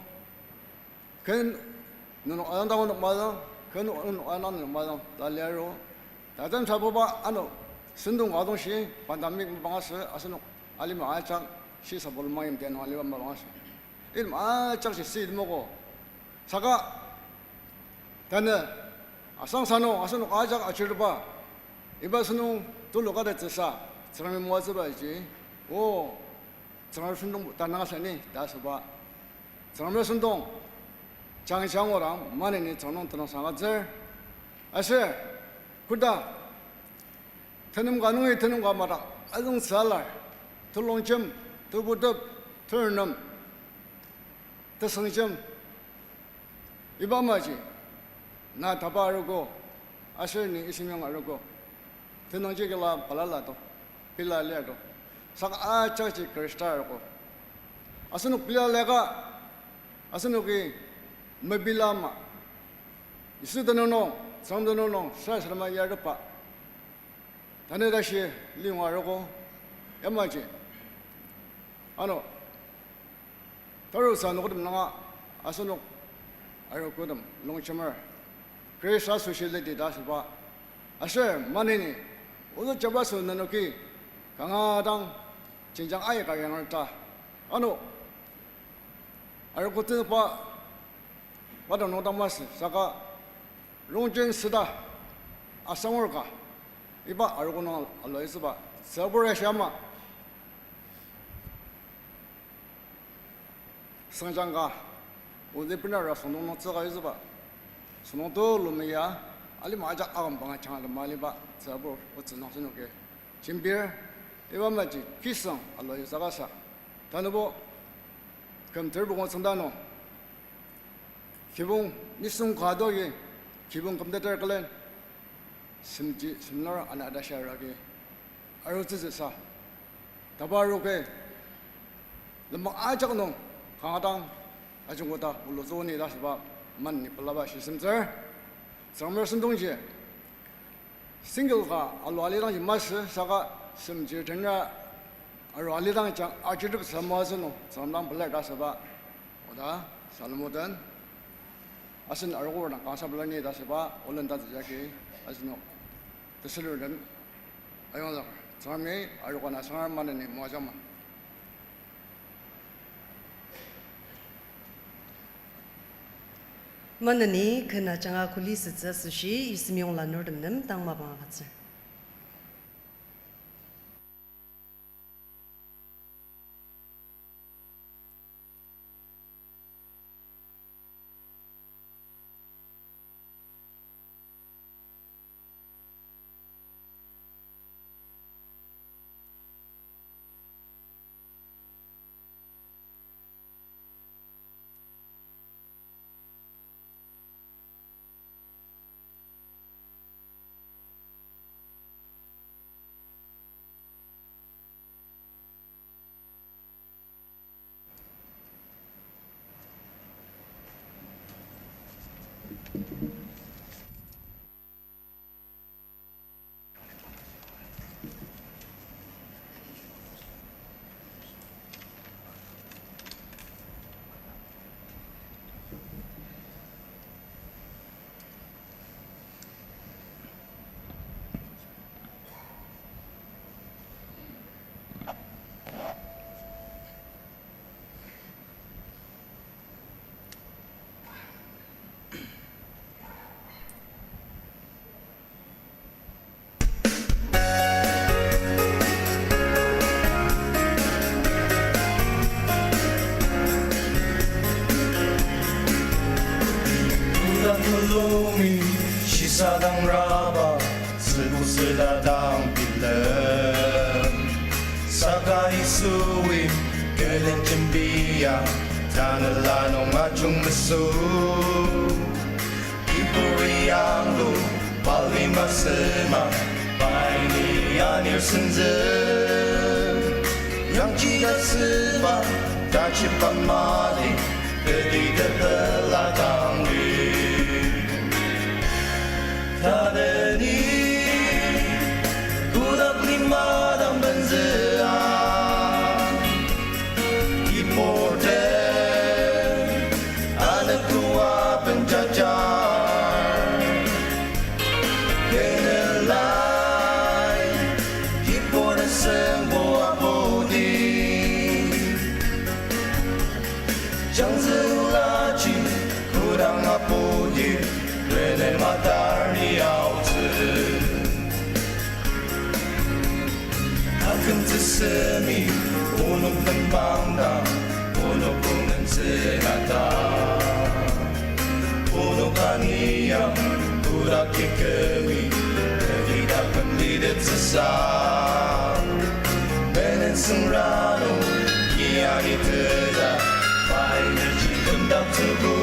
Ken nenok azüngdang onok mazüng, ken onok azüngdang nenok mazüng ta liaro. Tatem sabuba ano sentong ka dongshi pandemic mapang asü asenok alima ajak shi sabul mayim tianung aliba mapang asü. Item ajakji si itemogo. Saka tanü asang sa nung asenok ajak achirteba, iba sentong tulu kata tsüsa Tsüngremi moatsübaji, o, Tsüngrem sentong tanang asani ta asüba, Tsüngrem sentong jangja angudang maneni Tsüngrem nung tenüngsang agütsür. Aser koda tenem ka nungi tenem ka madak azüngtsü alar, telongjem, tebutep, ternem, tesüngjem, iba amaji na tapa arogo aser ni isim yong arogo, tenüngji kila balala to, pila lir to. Saka ajakji Khrista arogo. Asenok pila liaka, asenoki mepila ama, Yisu tenüng nung, Tsüngrem tenüng nung sarasadema yartepa, tanü tashi liyonga arogo, yamaji ano tarutsü anogotem nunga asenok arogotem longjemer, Khrista asoshi lidi ta asüba. Aser maneni ozü jabaso nenoki kanga dang jenjang aika yanglur ta, ano arogo tenükba wadang nung dang masü saka longjen süda asangur ka iba arogo nung aloitsüba tsübur ya shiama süngjang ka, odi benara süngdong nung tsüka yutsüba, süngdong tulu meya, alima ajak aküm banga janga lema aliba tsübur otsü nung asenoki jembir, iba amaji kisüng aloisaka sa, tanübo küm terbo nung tsüngda nung kibong Nisung ka dogi, kibong kümteter külen, semji semlar ana ta shia ragi, arutsütsü sa. Taba arogo, lenmang ajak nung, kanga dang, ajungkoda, ulutsü ni ta süba, man ni pelaba shisemtsür. Tsüngremer sentongji, single ka alu alidangji masü saka semji tenra aru alidang jang ajidep samoatsü nung Tsüngrem dang pelar ta süba oda salem aoden. Asen arogo dang kangsa pelar ni ta süba olen ta jagi asenok tesüler den ayongzüker. Tsüngremi arogo na sangar maneni moajangma. Maneni ken ajanga kuli sütsü asoshi Yisümiyong lanurtem nem tang mapang agütsür. Oda tulumi shisadang raba, sübu südadang bilem. Saka Yisui külen jembia, tanela nung ajung mesü. Kiburi yanglu, pali masema, pai ni anir senzü. Yangji asüba, tachiba mali, pedi tepela tangri. Taneni, kodak lima dang benzüa. Iporte, anekua benjajar. Kenelai, iporte sengbo apudi. Jangzülaji, kodang apudi, rene matar ni aotsü. Akümtsü semi, onok tembang dang, onok kongensü nata. Onok aniyang, kodak kikemi, pedi taküm lidetsüsa. Menen süngrano, iya iteda, pai neji kümdaktsübu.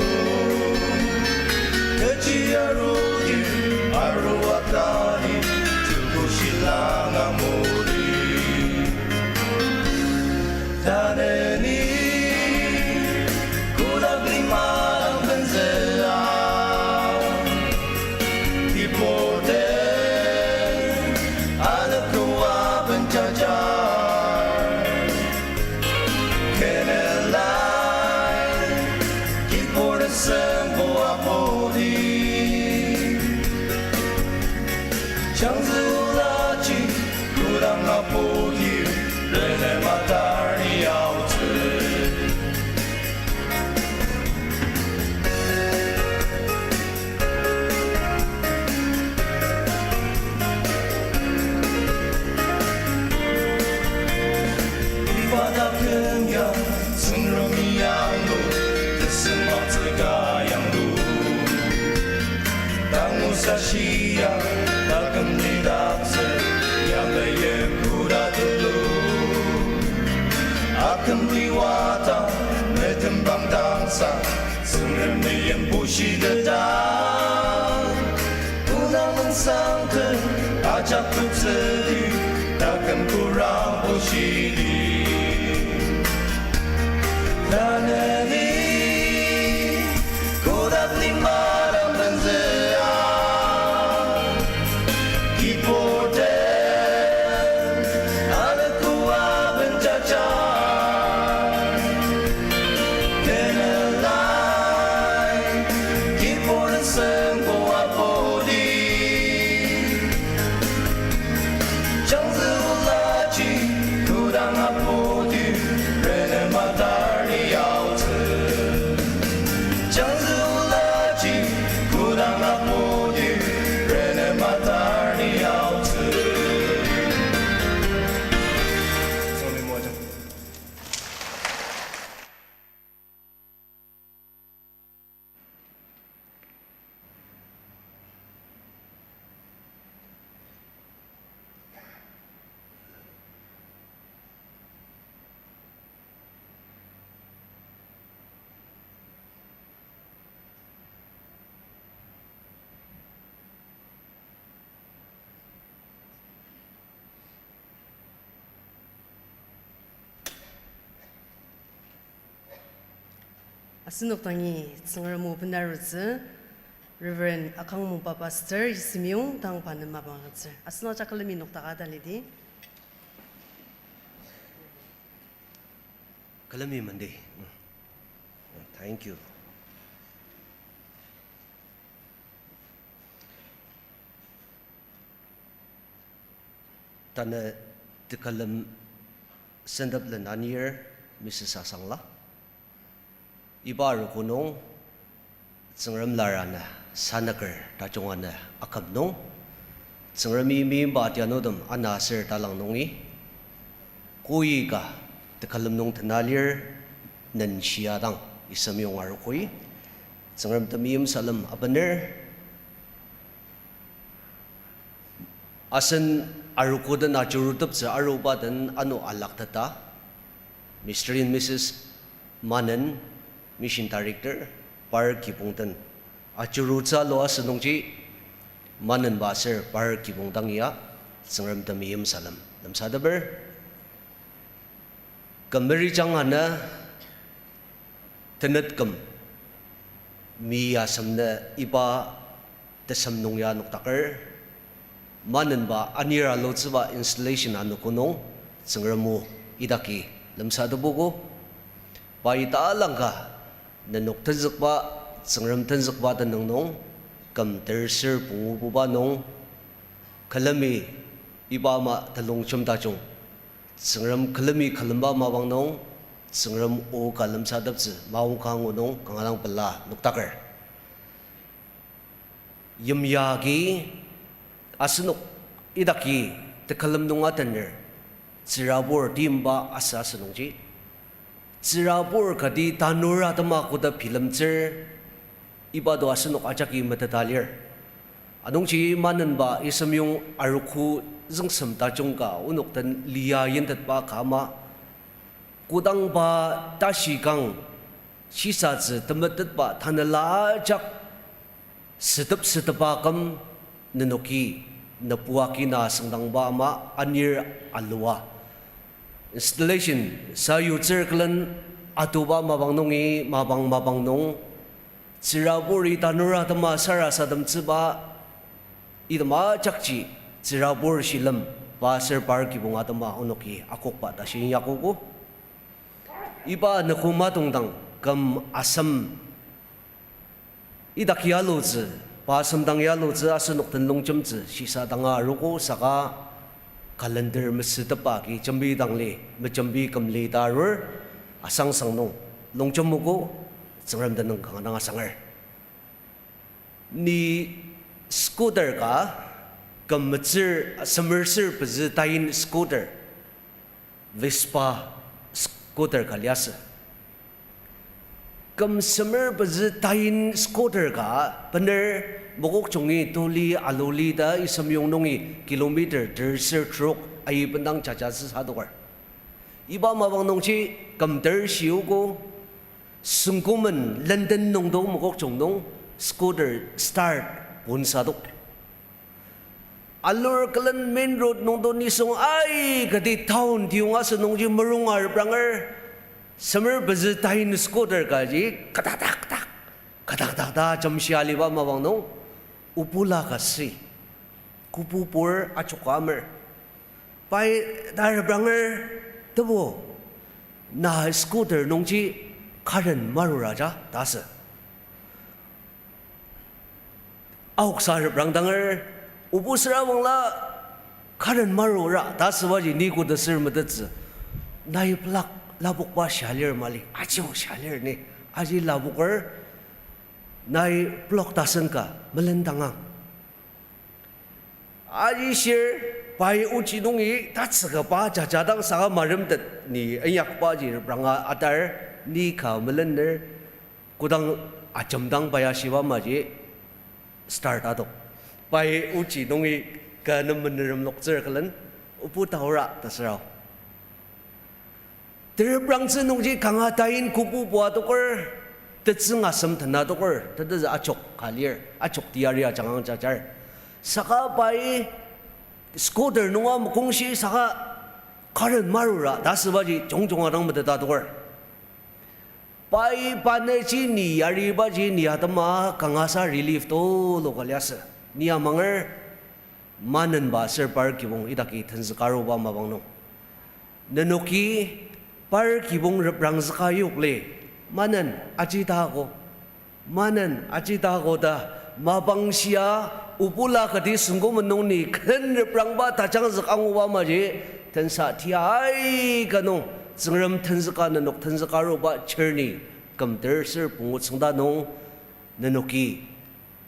Kechi arudir, arua kani, tuku shilang amudi. Taneni, kodak lima dang benzüa. Iporte, anekua benjajar. Kenelai, iporte sengbo apudi. Jangzülaji, kodang apudi, rene matar ni aotsü. Iba taküm ya, Tsüngremi yanglu, tesüngmangtsü ka yanglu. Tangu sashia, taküm lidaktsü, yangla yem kuda tulu. Aküm liwata, metem bangdangsa, Tsüngremi Yimbushiteta, kodang sangten ajak tutsüdi, taküm kurang bushidi. Tanüdi, kodak lima dang benzüa, keyboard den, anü kua benjaja. Kenelai, keyboard sengbo apodi. Changzü ulaji, kodang apodi, rene matar ni yaotsü. Changzü ulaji, kodang apodi, rene matar ni yaotsü. Asenok dangi Tsüngrem o benarutsü, Reverend Akangmongba Pastor Yisemiyong dang pa nem mapang agütsür. Asenok ajak külemi nokdaka talidi. Külemi mendi. Thank you. Tanü tekülem sentep len anir Missus Asangla. Iba arogo nung Tsüngrem lar ana sanüker tajung ana aküm nung, Tsüngremi meimba tianutem ana aser talang nungi, koi ka tekülem nung tena lir, nenshia dang Yisemiyong arogoi Tsüngrem temeim salem abener. Asen arogo den ajuruteptsü aruba den ano alakteta, Mister and Missus Manen, Mission Director, par kibong den ajurutsü alu asünungji, Manenba aser par kibong dang ya Tsüngrem temeim salem lemsateper. Kümeri jang ana tenet küm mi asem nü iba tesem nung ya nokdaker, Manenba anir alutsüba installation anogo nung Tsüngrem o idaki lemsatepogo. Pai talangka nenok tenzükba, Tsüngrem tenzükba tenüng nung, küm terser pungububa nung, külemi iba ama telongjem tajung Tsüngrem külemi külemba mapang nung, Tsüngrem o ka lemsateptsü maongka ngu nung kanga dang pela nokdaker. Yimya agi asenok idaki tekülem nung atener, tsürabur timba asa asünungji, tsürabur kati tanur atema koda bilemtsür, iba do asenok ajaki meteta lir. Anungji Manenba Yisemiyong arogo züngsem tajung ka onok den lia yintetba ka ama, kodangba tashi kang shisatsü temetetba tanela ajak sütep sütepa küm nenoki nebu agi na süngdangba ama anir alua. Installation sayutsür külen atuba mapang nungi mapang mapang nung, tsüraburi tanur atema sarasademtsüba, item ajakji tsürabur shilem, pa aser par kibong atema onoki akokba tashi inyakogo. Iba nükoma tongdang küm asem idaki alutsü, pa asem dang ya alutsü asenok den longjemtsü shisa danga arogo saka calendar mesütepa agi jembi dang li, mejembi küm li ta arur, asangsang nung longjemogo, Tsüngrem tenüng kanga dang asanger. Ni scooter ka, küm metsür, semer ser pezü tain scooter, Vespa scooter ka liasü. Küm semer pezü tain scooter ka bener Mokokchungi tuli aluli ta Yisemiyong nungi kilometer terser trok aibendang jajatsü sadoker. Iba mapang nungji küm ter shiogo, Süngkomen London nungdo mokokchung nung scooter start ponsadok. Alur külen main road nungdo nisung aikati town tiyong asü nungji merunga repranger, semer pezü tain scooter kaji kataktaktak, kataktak ta jemshia aliba mapang nung, obula ka süi, kübubur ajoka amer. Pai ta repranger, tebu, na scooter nungji karen marura ja ta asü. Aoksa reprangdanger, obu süra bangla karen marura ta asübaji ni koda sür metettsü. Nai plak lapokba shia lir mali, aji shia lir ni, aji lapoker, nai plak tasen ka melendangang. Aji shir, pai ochi nungi tatsüka pa jajadang saka maremtet ni inyakbaji repranga atar, ni ka melener, kodang ajemdang pai ashiba maji start adok. Pai ochi nungi ka nem menerem loktsür külen, obu taura ta sürao. Tereprangtsü nungji kanga tain kübubua adoker, tetsüng asem tena adoker, tetezü ajok ka lir, ajok teyari ajanga jajar. Saka pai scooter nunga mokongshi saka karen marura ta asübaji jongjong adang meteta adoker. Pai paneji ni yaribaji ni atema kangasa relief tulu ka liasü. Ni amanger, manenba aser par kibong idaki tenzüka aruba mapang nung, nenoki par kibong reprangzüka yok li, manen aji tako, manen aji tako ta mapang shia, obula kati süngkomen nung ni ken reprangba tajangzük anguba maji, tensa tia aika nung Tsüngrem tenzüka nenok tenzüka aruba journey kümter ser pungu tsüngda nung, nenoki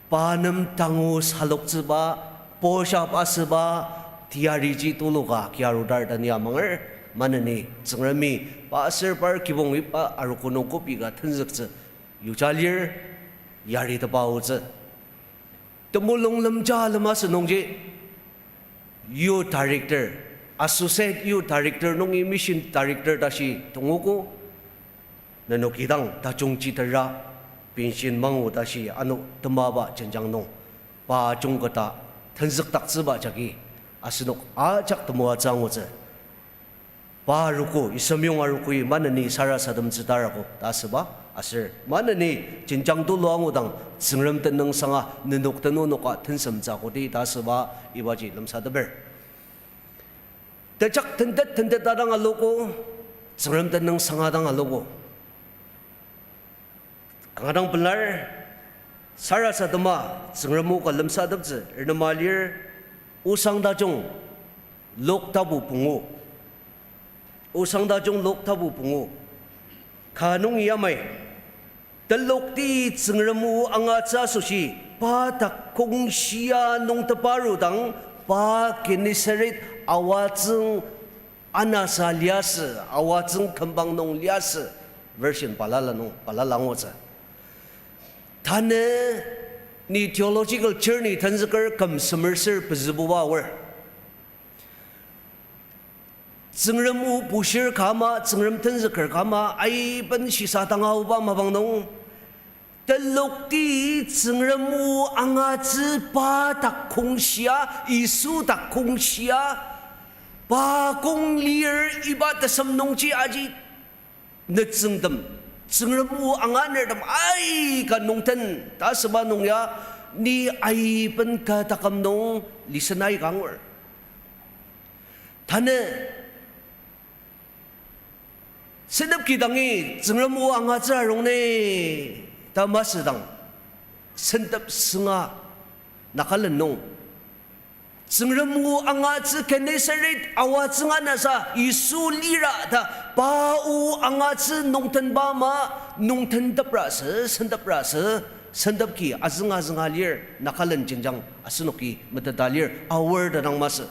pa nem tangu saloktsüba, push up asüba, teyariji tuluka kiarudar ta ni amanger, maneni Tsüngremi pa aser par kibong iba arogo nung kobi ka tenzüktsü yuja lir, yaritepa aotsü. Temulung lemja lema asü nungji, youth director, associate youth director nungi mission director tashi tongogo, nenoki dang tajungji tera, pension mangu tashi ano temaba jenjang nung, pa jungketa tenzükdaktsüba jagi asenok ajak temoatsü angutsü. Pa arogo, isemyong arogoi maneni sarasademtsü tarago ta asüba, aser maneni jenjang tulu angudang Tsüngrem tenüngsanga nenok tenünoka tensemtsü akodi ta asüba, ibaji lemsateper. Tejak tentet tentet adang alogo, Tsüngrem tenüngsanga dang alogo. Kanga dang pelar, sarasadema Tsüngrem o ka lemsateptsü renema lir, Osang Tajung, Lok tapu pungu. Osang Tajung Lok tapu pungu. Ka nungi yamai, telokti Tsüngrem o angatsü asoshi, pa dak kongshia nungtepa arudang, pa Gennesaret awatsüng anasa liasü, awatsüng kümbang nung liasü, version balala nung balala angutsü. Tanü ni theological journey tenzüker küm semer ser pezübuba aor. Tsüngrem o bushir ka ama, Tsüngrem tenzüker ka ama, aiben shisa tanga aoba mapang nung, telokti Tsüngrem o angatsü pa dak kongshia, Yisu dak kongshia, pa kong lir iba tesem nungji aji nütsüngtem, Tsüngrem o anganertem aika nungten ta asüba nung ya, ni aiben ka taküm nung listen aika angur. Tanü sentep kidangi Tsüngrem o angatsü arung ni ta masüdang, sentep sünga Nagaland nung, Tsüngrem o angatsü Gennesaret awatsüng anasa Yisu lira ta pa o angatsü nungtenba ama, nungtentepra sü, sentepra sü, sentep ki azünga azünga lir, Nagaland jenjang asenoki meteta lir, aor ta dang masü.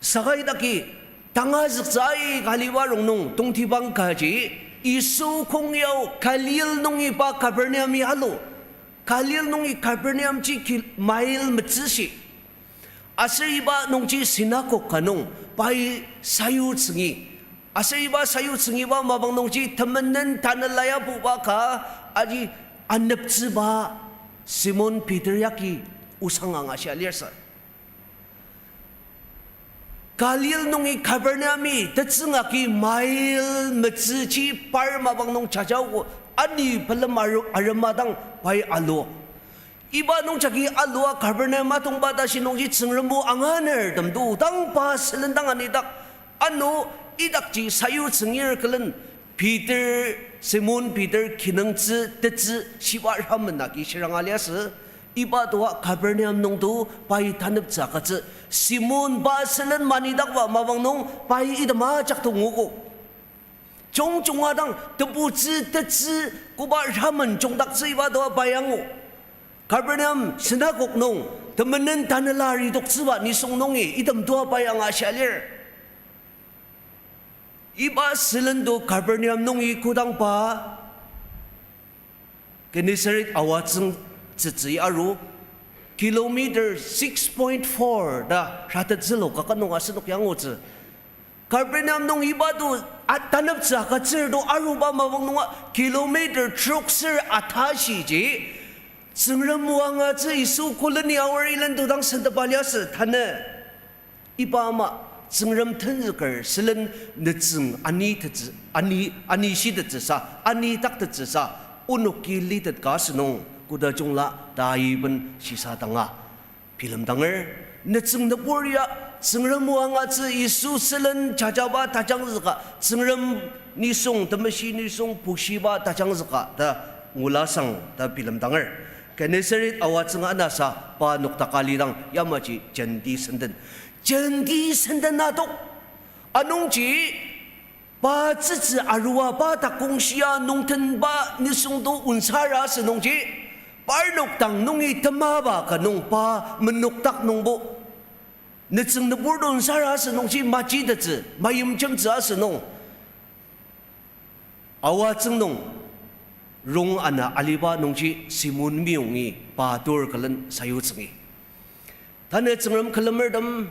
Saka idaki tangazüktsü aika aliba rongnung tongtibang kaji, Yisu kong yao Galil nungi pa Capernaum-i alu. Galil nungi Capernaum ji ki-, mile metsüshi. Aser iba nungji synagogue ka nung pai sayutsüngi, Aser iba sayutsüngiba mapang nungji temenen tanela ya buba ka aji aneptsüba Simon Peter yagi osang angashia lirsü. Galil nungi Capernaumi tetsüng agi mile metsüji par mapang nung jajaogo, ani pelem aru-, arema dang pai alu. Iba nungjagi alua Capernaum atongba tashi nungji Tsüngrem o anganertem to dang pa sülen dang anidak, ano idakji sayutsüngir külen Peter, Simon Peter kinungtsü tetsü shiba ramen agi shiranga liasü, iba toa Capernaum nung to pai taneptsü agütsü, Simon pa sülen manidakba mapang nung pai item ajak to nguogo. Jungjunga dang tebutsü tetsü koba ramen jungdaktsü iba toa pai angu. Capernaum synagogue nung temenen tanela aridoktsüba nisung nungi item toa pai angashia lir. Iba sülen to Capernaum nungi kodang pa Gennesaret awatsüng tsütsü aru, kilometer six point four ta ratettsülo kaka nung asenok ya angutsü. Capernaum nung iba to a-, taneptsü agütsür to aruba mapang nunga kilometer trok ser atashiji, Tsüngrem o angatsü Yisu koleni aor ilen to dang sentepa liasü tanü. Iba ama Tsüngrem tenzüker sülen nütsüng ani tetsü, ani, ani shitettsüsa, ani taktettsüsa, onoki litetka asünung koda jungla ta aiben shisa danga bilemdanger. Nütsüng nübur ya Tsüngrem o angatsü Yisu sülen jajaba tajangzüka, Tsüngrem nisung, temeshi nisung pushiba tajangzüka ta ngulasang ta bilemdanger. Gennesaret awatsüng anasa pa noktaka lidang yamaji jenti senden. Jenti senden adok. Anungji pa tsütsü arua pa takongshia nungtenba nisung to onsara asünungji, parnok dang nungi temaba ka nung pa menokdak nungbo, nütsüng nübur to onsara asünungji majitettsü, mayimjemtsü asünung. Awatsüng nung rong ana aliba nungji Simon meyongi pa tur külen sayutsüngi. Tanü Tsüngrem külemertem,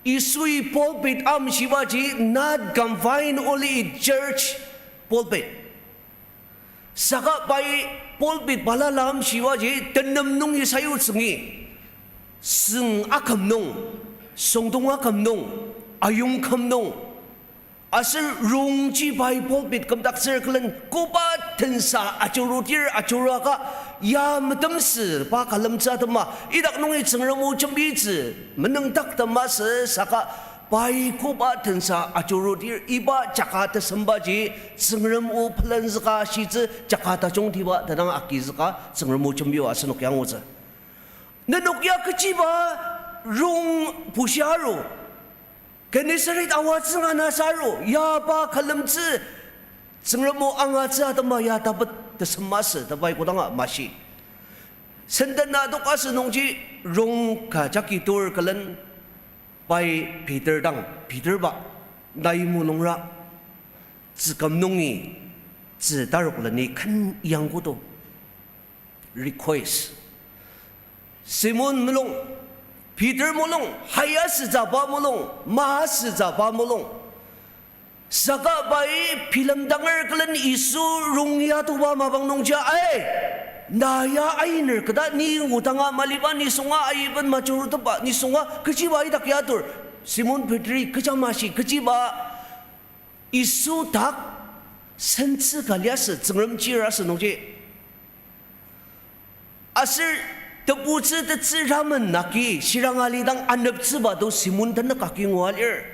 Yisui pulpit amshibaji not confined only in church pulpit. Saka pai pulpit balala amshibaji tenem nungi sayutsüngi. Süng aküm nung, süngdong aküm nung, ayongküm nung, aser rongji pai pulpit kümdaktsür külen koba tensa ajurudir ajuruaka ya metemsü pa külemtsü atema idak nungi Tsüngrem o jembitsü menüngdaktem asü saka pai koba tensa ajurudir iba jaka tesembaji Tsüngrem o pelenzüka shitsü jaka tajungtiba tenang agizüka Tsüngrem o jembio asenok ya angutsü. Nenok ya kechiba rong pushia aru, Gennesaret awatsüng anasa aru, ya pa külemtsü, Tsüngrem o angatsü atema ya tapet tesem masü ta pai kodanga mashi. Senden adok asünungji rong ka jagi tur külen pai Peter dang, Peter ba, nai mulungra, tzüküm nungi, tzü tarok leni ken yangkoto. Request. Simon mulung, Peter mulung, haya sütsü pa mulung, ma sütsü pa mulung. Saka pai bilemdanger külen Yisu rong ya atoba mapang nungji ai, na ya ainer keta ni ngudanga maliba nisunga aiben majurutepba nisunga kechiba idak ya atur. Simon Peteri kecha mashi kechiba Yisu dak sentsü ka liasü Tsüngrem chir asü nungji. Aser tebutsü tetsü ramen nagi shirang alidang aneptsüba to Simon tenük agi ngua lir.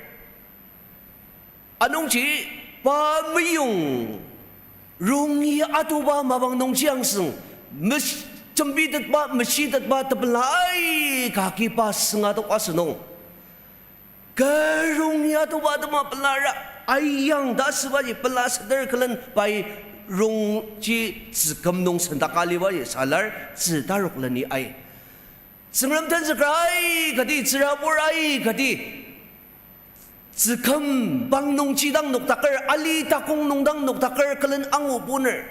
Anungji pa meyong rungi atoba mapang nungji angseng, mes-, jembitetba, meshitetba tepela aika agi pa süngadok asünung. Kü rungi atoba atema pelara, aiyang ta asübaji pela seder külen pai rongji tzüküm nung sendaka alibaji salar tzü tarok leni ai. Tsüngrem tenzüker aikati, tsürabur aikati, tzüküm bang nungji dang noktaker, ali takong nung dang noktaker külen angu puner.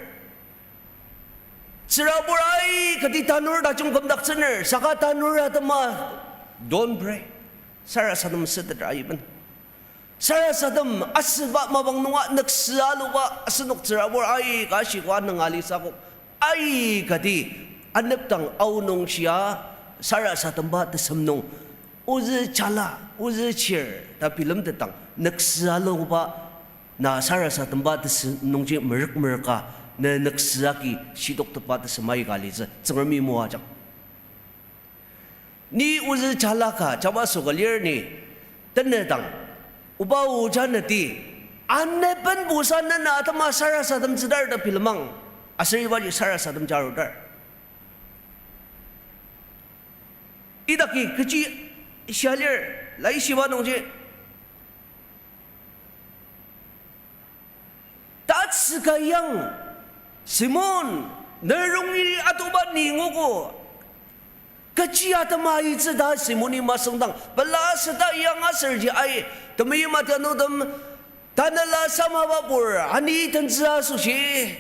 Tsürabur aikati tanur tajung kümdaktsüner, saka tanur atema, don't pray. Sarasadem süteter aiben. Sarasadem asüba mapang nunga nüksü aluba asenok tsürabur aika shikua nünga lisakok, aikati anepdang aonung shia sarasademba tesem nung ozü jala, ozü chir ta bilemtetang nüksü aluba na sarasademba tesem nungji merük merüka ne nüksü agi shitoktepa tesem aika litsü Tsüngremi moajang. Ni ozü jala ka jabaso ka lir ni, tenedang, oba o janeti, anebenbusa nena atema sarasadem tsütar ta bilemang, aser ibaji sarasadem jarudar. Idaki kechi shia lir, laishiba nungji. Tatsüka yang, Simon, ne rongi atoba ni nguogo. Kechi atema aitsü ta Simoni masüngdang, pela süta yang aserji ai, temeim atianutem, tanela samaba pur ani tentsü asoshi,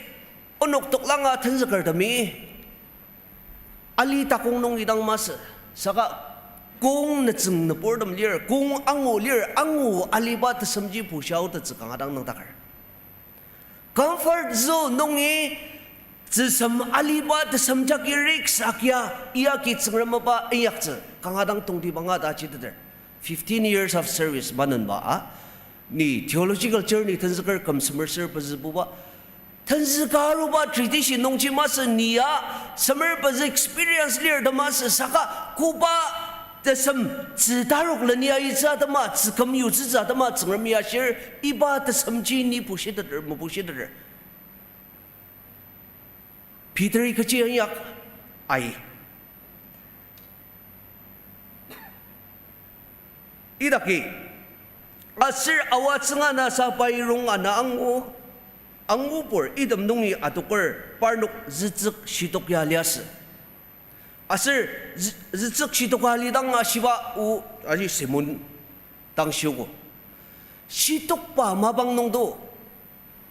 onok toklanga tenzükertemi ali takong nung idang masü, saka kong nütsüng nüburtem lir, kong angu lir, angu aliba tesemji pushia aotettsü kanga dang nüngdaker. Comfort zone nungi tsüsem aliba tesem jagi risk agia, iyagi Tsüngrem mapa inyaktsü kanga dang tongtibanga ta jiteter. Fifteen years of service manenba a, ni theological journey tenzüker küm semer ser pezübuba, tenzüka aruba tradition nungji masü ni ya, semer pezü experience lir ta masü saka koba tesem tsü tarok leni aitsü atema, tsü küm yutsütsü atema Tsüngremi ashir, iba tesemji ni pushiteter, mepushiteter. Peteri kechi inyak, ai. Idaki, aser awa tsüngana sa pai rong ana angu, angubur item nungi adoker parnok zütsük shitok ya liasü. Aser zü-, zütsük shitoka alidang ashiba o aji Simon dang shiogo. Shitokba mapang nungdo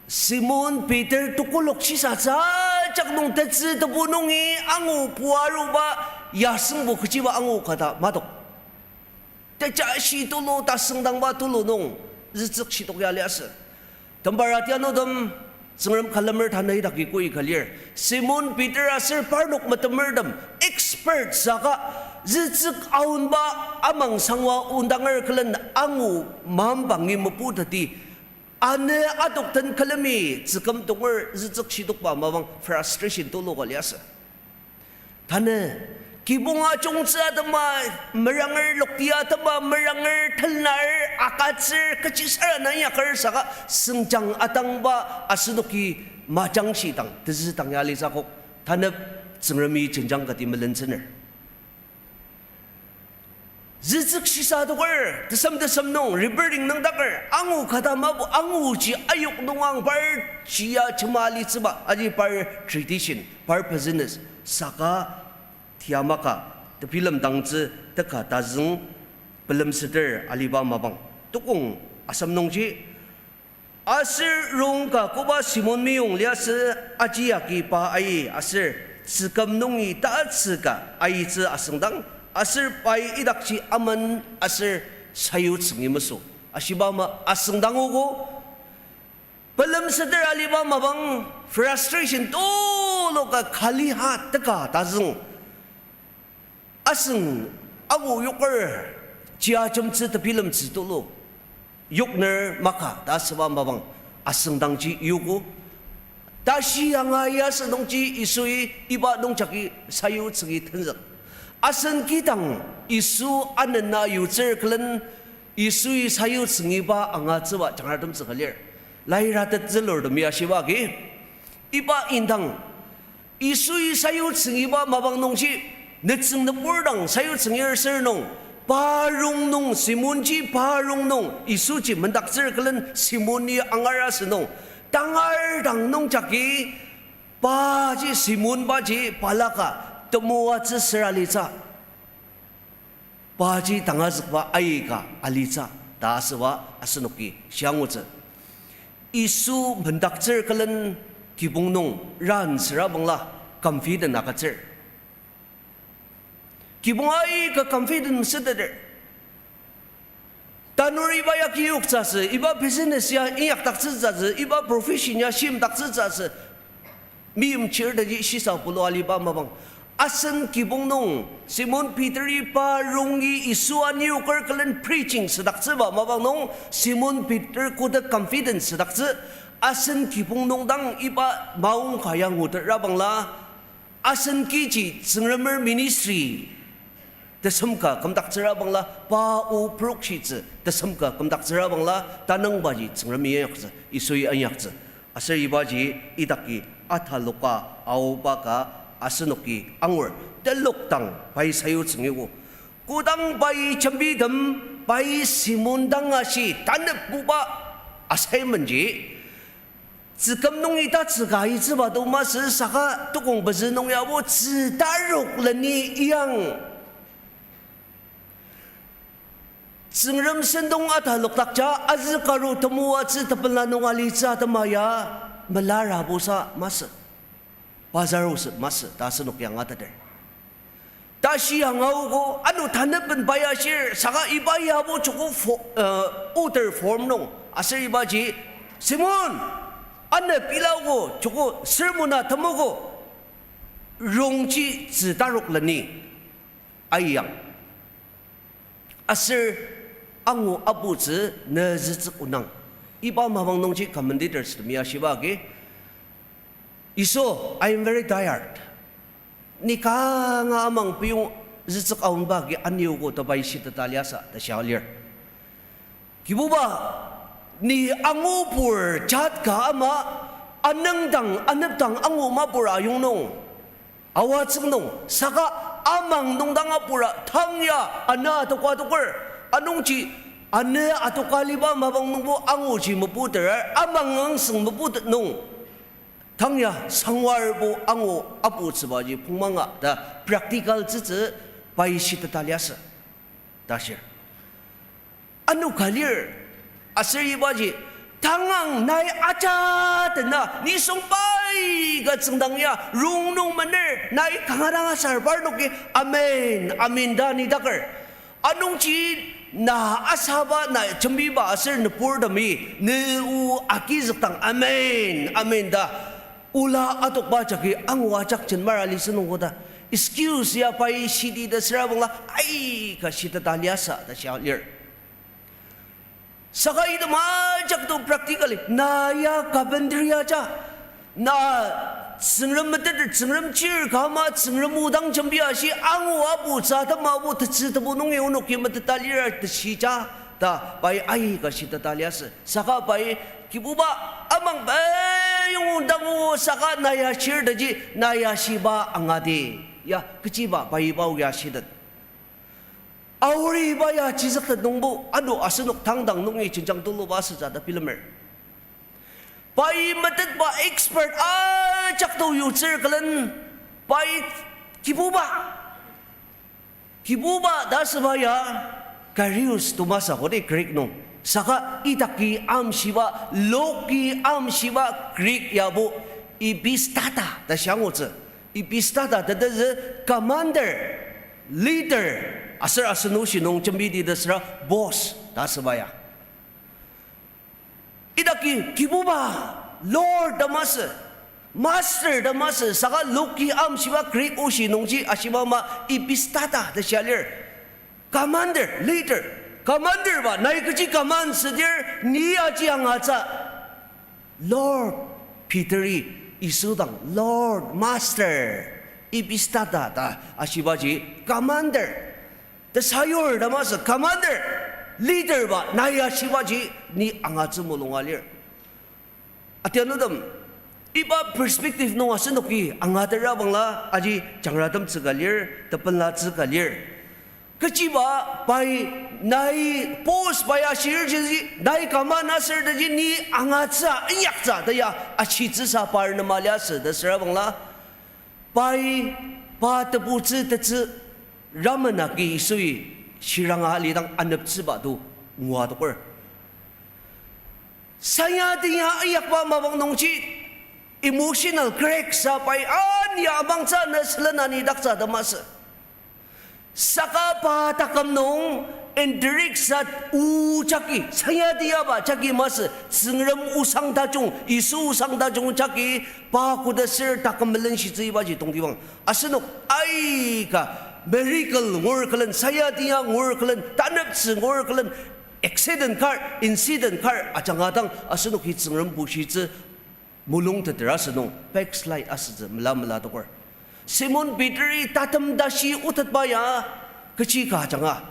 Simon Peter tekolak shisa tsü ajak nung tetsü tebu nungi angu pua aruba yasüngbo kechiba angu ka ta matok. Tejashi tulu tasüngdangba tulu nung zütsük shitok ya liasü. Tembarati anutem, Tsüngrem külemer tanü idaki koi ka lir. Simon Peter aser parnok metemertem expert saka zütsük aonba amangsangwa ondanger külen angu mambangi meputeti. Anü adokten külemi tsüküm tonger zütsük shitokba mapang frustration tulu ka liasü. Tanü, kibong ajungtsü atema meranger, lokti atema meranger, telnar, akatsür, kechisara na inyaker saka sengjang atangba asenoki majangshidang, tezüdang ya litsü akok, tanep Tsüngremi jenjang kati melentsüner. Zütsük shisa adoker, tesem tesem nung, rebuilding nüngdaker, angu kata mapu, anguji ayok nung ang par jia jema alitsüba, aji par tradition, par business, saka tiamaka, tebilemdangtsü teka tazüng, bilemseter aliba mapang, tukong asem nungji, aser rong ka koba Simon meyong liasü aji agi pa ai aser tsüküm nungi tatsüka aitsü asüngdang, aser pai idakji amen aser sayutsüngi mesü ashiba ama asüngdangogo. Bilemseter aliba mapang frustration tulu ka kali ha teka tazüng. Asüng angu yoker, jia jemtsü tebilemtsü tulu, yokner maka ta asüba mapang asüngdangji yogo. Tashi anga ya asü nungji Yisui iba nungjagi sayutsüngi tenzük. Asen kidang Yisu anena yutsür külen Yisui sayutsüngiba angatsüba jangratemtsü ka lir. Lairatet zülurtemi ashiba agi, iba indang Yisui sayutsüngiba mapang nungji, nütsüng nübur dang sayutsüngir sür nung, pa rong nung, Simonji pa rong nung Yisuji mendaktsür külen Simoni angar asü nung, tangar dang nungjagi, paji Simon paji palaka temoatsü süra alitsü. Paji tangazükba aika alitsü ta asüba asenoki shiangutsü. Yisu mendaktsür külen kibong nung ran süra bangla confident agütsür. Kibong aika confident mesüteter. Tanur iba ya kiyoktsütsü, iba business ya inyakdaktsütsütsü, iba profession ya shimdaktsütsütsü, meimchir taji shisa pulu aliba mapang. Asen kibong nung, Simon Peter iba rongi Yisu anioker külen preaching südaktsüba mapang nung, Simon Peter koda confidence südaktsü, asen kibong nung dang iba maongka ya ngutetrabangla, asen kiji Tsüngremer ministry tesem ka kümdaktsürabangla, pa o prokshitsü tesem ka kümdaktsürabangla, tanüngbaji Tsüngremi inyaktsü, Yisui inyaktsü. Aser ibaji idaki ataloka aoba ka asenoki angur. Telok dang pai sayutsü ngiogo. Kodang pai jembitem, pai Simon dang ashi tanepbuba assignment ji tsüküm nungi tatsüka itsüba to masü saka tukong pezü nung yabo tzü tarok leni iang. Tsüngrem sentong atalokdakja azü karu temoatsü tepela nung alitsü atema ya melarabo sa masü. Bazar osü masü ta asenok ya angateter. Tashi angaogo, ano tanepen pai ashir, saka iba yabo joko fo-, uh, order form nung. Aser ibaji, Simon, ano pilaogo, joko sermon-a temogo, rongji tzü tarok leni, aiyang. Aser angu aputsü ne zütsük onang. Iba mapang nungji commentators temi ashiba agi, Yisu, I am very tired. Ni kanga amang piyong zütsük aonba agi aniogo ta pai shiteta liasü ta shia lir. Kibuba, ni angupur jat ka ama, anüngdang, anepdang angu mapur ayong nung, awatsüng nung, saka amang nung dang apura tang ya ana adoka adoker, anungji ana adoka aliba mapang nungbo anguji meputerar, amang angsüng meputet nung, tang ya sangwarbo angu aputsübaji pungmanga ta practical tsütsü pai shiteta liasü ta shir. Ano ka lir, aser ibaji, tangang nai aja tena, nisung pai ka tsüngdang ya, rong nung mener, nai kanga dang asar parnoki, amen, amen ta ni daker. Anungji na asaba na jembiba aser nüburtemi, ne o agizükdang, amen, amen ta ola adokba jagi angu ajak jenmar ali sünung koda. Excuse ya pai shiti ta süra bangla, aika shiteta liasü ta shia lir. Saka item ajak to practically, na ya carpentry aja, na Tsüngrem metet, Tsüngrem chir kama, Tsüngrem odang jembia shi angu aputsü atema bo tetsü tebu nungi onoki meteta lira teshija, ta pai aika shiteta liasü. Saka pai, Kibuba, amang pai yongu dangu saka na ya shir taji, na ya shiba angati. Ya, kechiba pai iba o ya shitet. Aori iba ya chizüktet nungbo, ano asenok tangdang nungi jenjang tuluba asütsü ta bilemer. Pai metetba expert ajak to yutsür külen, pai Kibuba. Kibuba ta asüba ya, Kyrios to masü kodi Greek nung. Saka idaki amshiba, loki amshiba Greek yabo epistata ta shia angutsü. Epistata tetezü commander, leader, aser asenoshi nung jembiti ta süra boss ta asüba ya. Idaki Kibuba, Lord ta masü, Master ta masü, saka loki amshiba Greek oshi nungji ashiba ama epistata ta shia lir. Commander, leader, commander ba, nai kechi command südir, ni aji angatsü. Lord, Peteri Yisu dang, Lord, Master, epistata ta ashibaji, commander. Tesayur ta masü, commander, leader ba, nai ashibaji, ni angatsü mulunga lir. Atianutem, iba perspective nung asenoki angatera bangla aji jangratemtsü ka lir, tepenlatsü ka lir. Kechiba pai nai boss pai ashir jiji, nai command aser taji ni angatsü, inyaktsü ta ya ashitsüsa par nema liasü ta süra bangla. Pai pa tebutsü tetsü ramenagi Yisui shiranga alidang aneptsüba to ngua toker. Sanya tenya inyakba mapang nungji emotional crack sa pai ania amangtsü na sülen anidaktsü ta masü. Saka pa taküm nung Indirect sat o jagi, sayadi aba jagi masü, Tsüngrem osang tajung, Yisu osang tajung jagi, pa koda ser taküm melenshitsü ibaji tongtibang. Asenok aika miracle ngur külen, sayadi ya ngur külen, taneptsü ngur külen, accident kar, incident kar ajanga dang asenoki Tsüngrem bushitsü mulungteter asünung backslide asütsü mela mela toker. Simon Peteri tatem tashi otetba ya kechi ka ajanga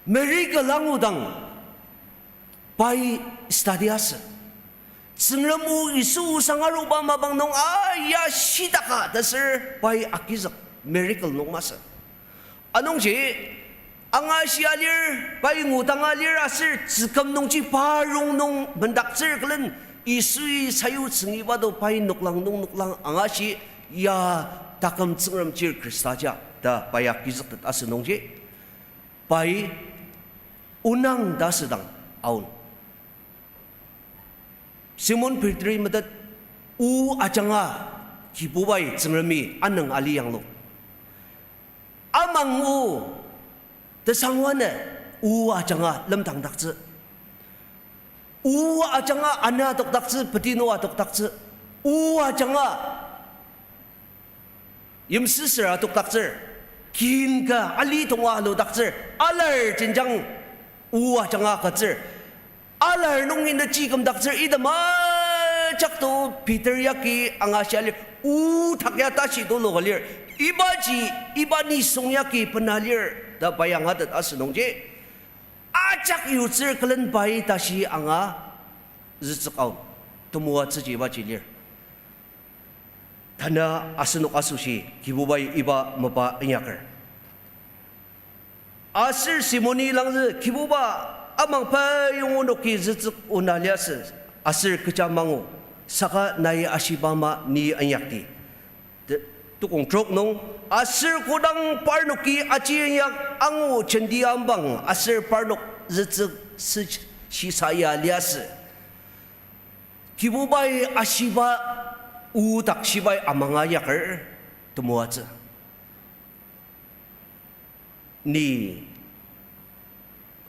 miracle angudang pai study asü. Tsüngrem o Yisu osang aruba mapang nung aya shitaka ta ser pai agizük, miracle nung masü. Anungji, angashia lir, pai ngudanga lir aser tsüküm nungji parong nung mendaktsür külen Yisui sayutsüngiba to pai noklang nung noklang angashi ya taküm Tsüngrem chir Khrista ja ta pai agizüktet asü nungji pai onang ta asüdang aon. Simon Peteri metet o ajanga Kibubai Tsüngremi anüng ali yanglu. Amang o tesangwa ne o ajanga lemtangdaktsü. O ajanga ana adokdaktsü, petinu adokdaktsü. O ajanga yimsüsüra adokdaktsür. Kin ka ali tonga aludaktsür. Alar jenjang o ajanga agütsür. Alar nungi nüji kümdaktsür. Item ajak to Peter yagi angashia lir. O takya tashi tuluka lir. Ibaji, iba nisung yagi bena lir ta pai angatet asü nungji ajak yutsür külen pai tashi anga zütsük aon. Temoatsüji ibaji lir. Tanü asenok asoshi Kibubai iba mapa inyaker. Aser Simoni langzü, Kibuba, amang payongo noki zütsük ona liasü, aser kecha mangu, saka nai ashiba ama ni inyakdi. Te-, tukong trok nung, aser kodang parnoki aji inyak angu jenti ambang aser parnok zütsük sü-, shisa ya liasü. Kibubai ashiba o dak shibai amanga yaker temoatsü. Ni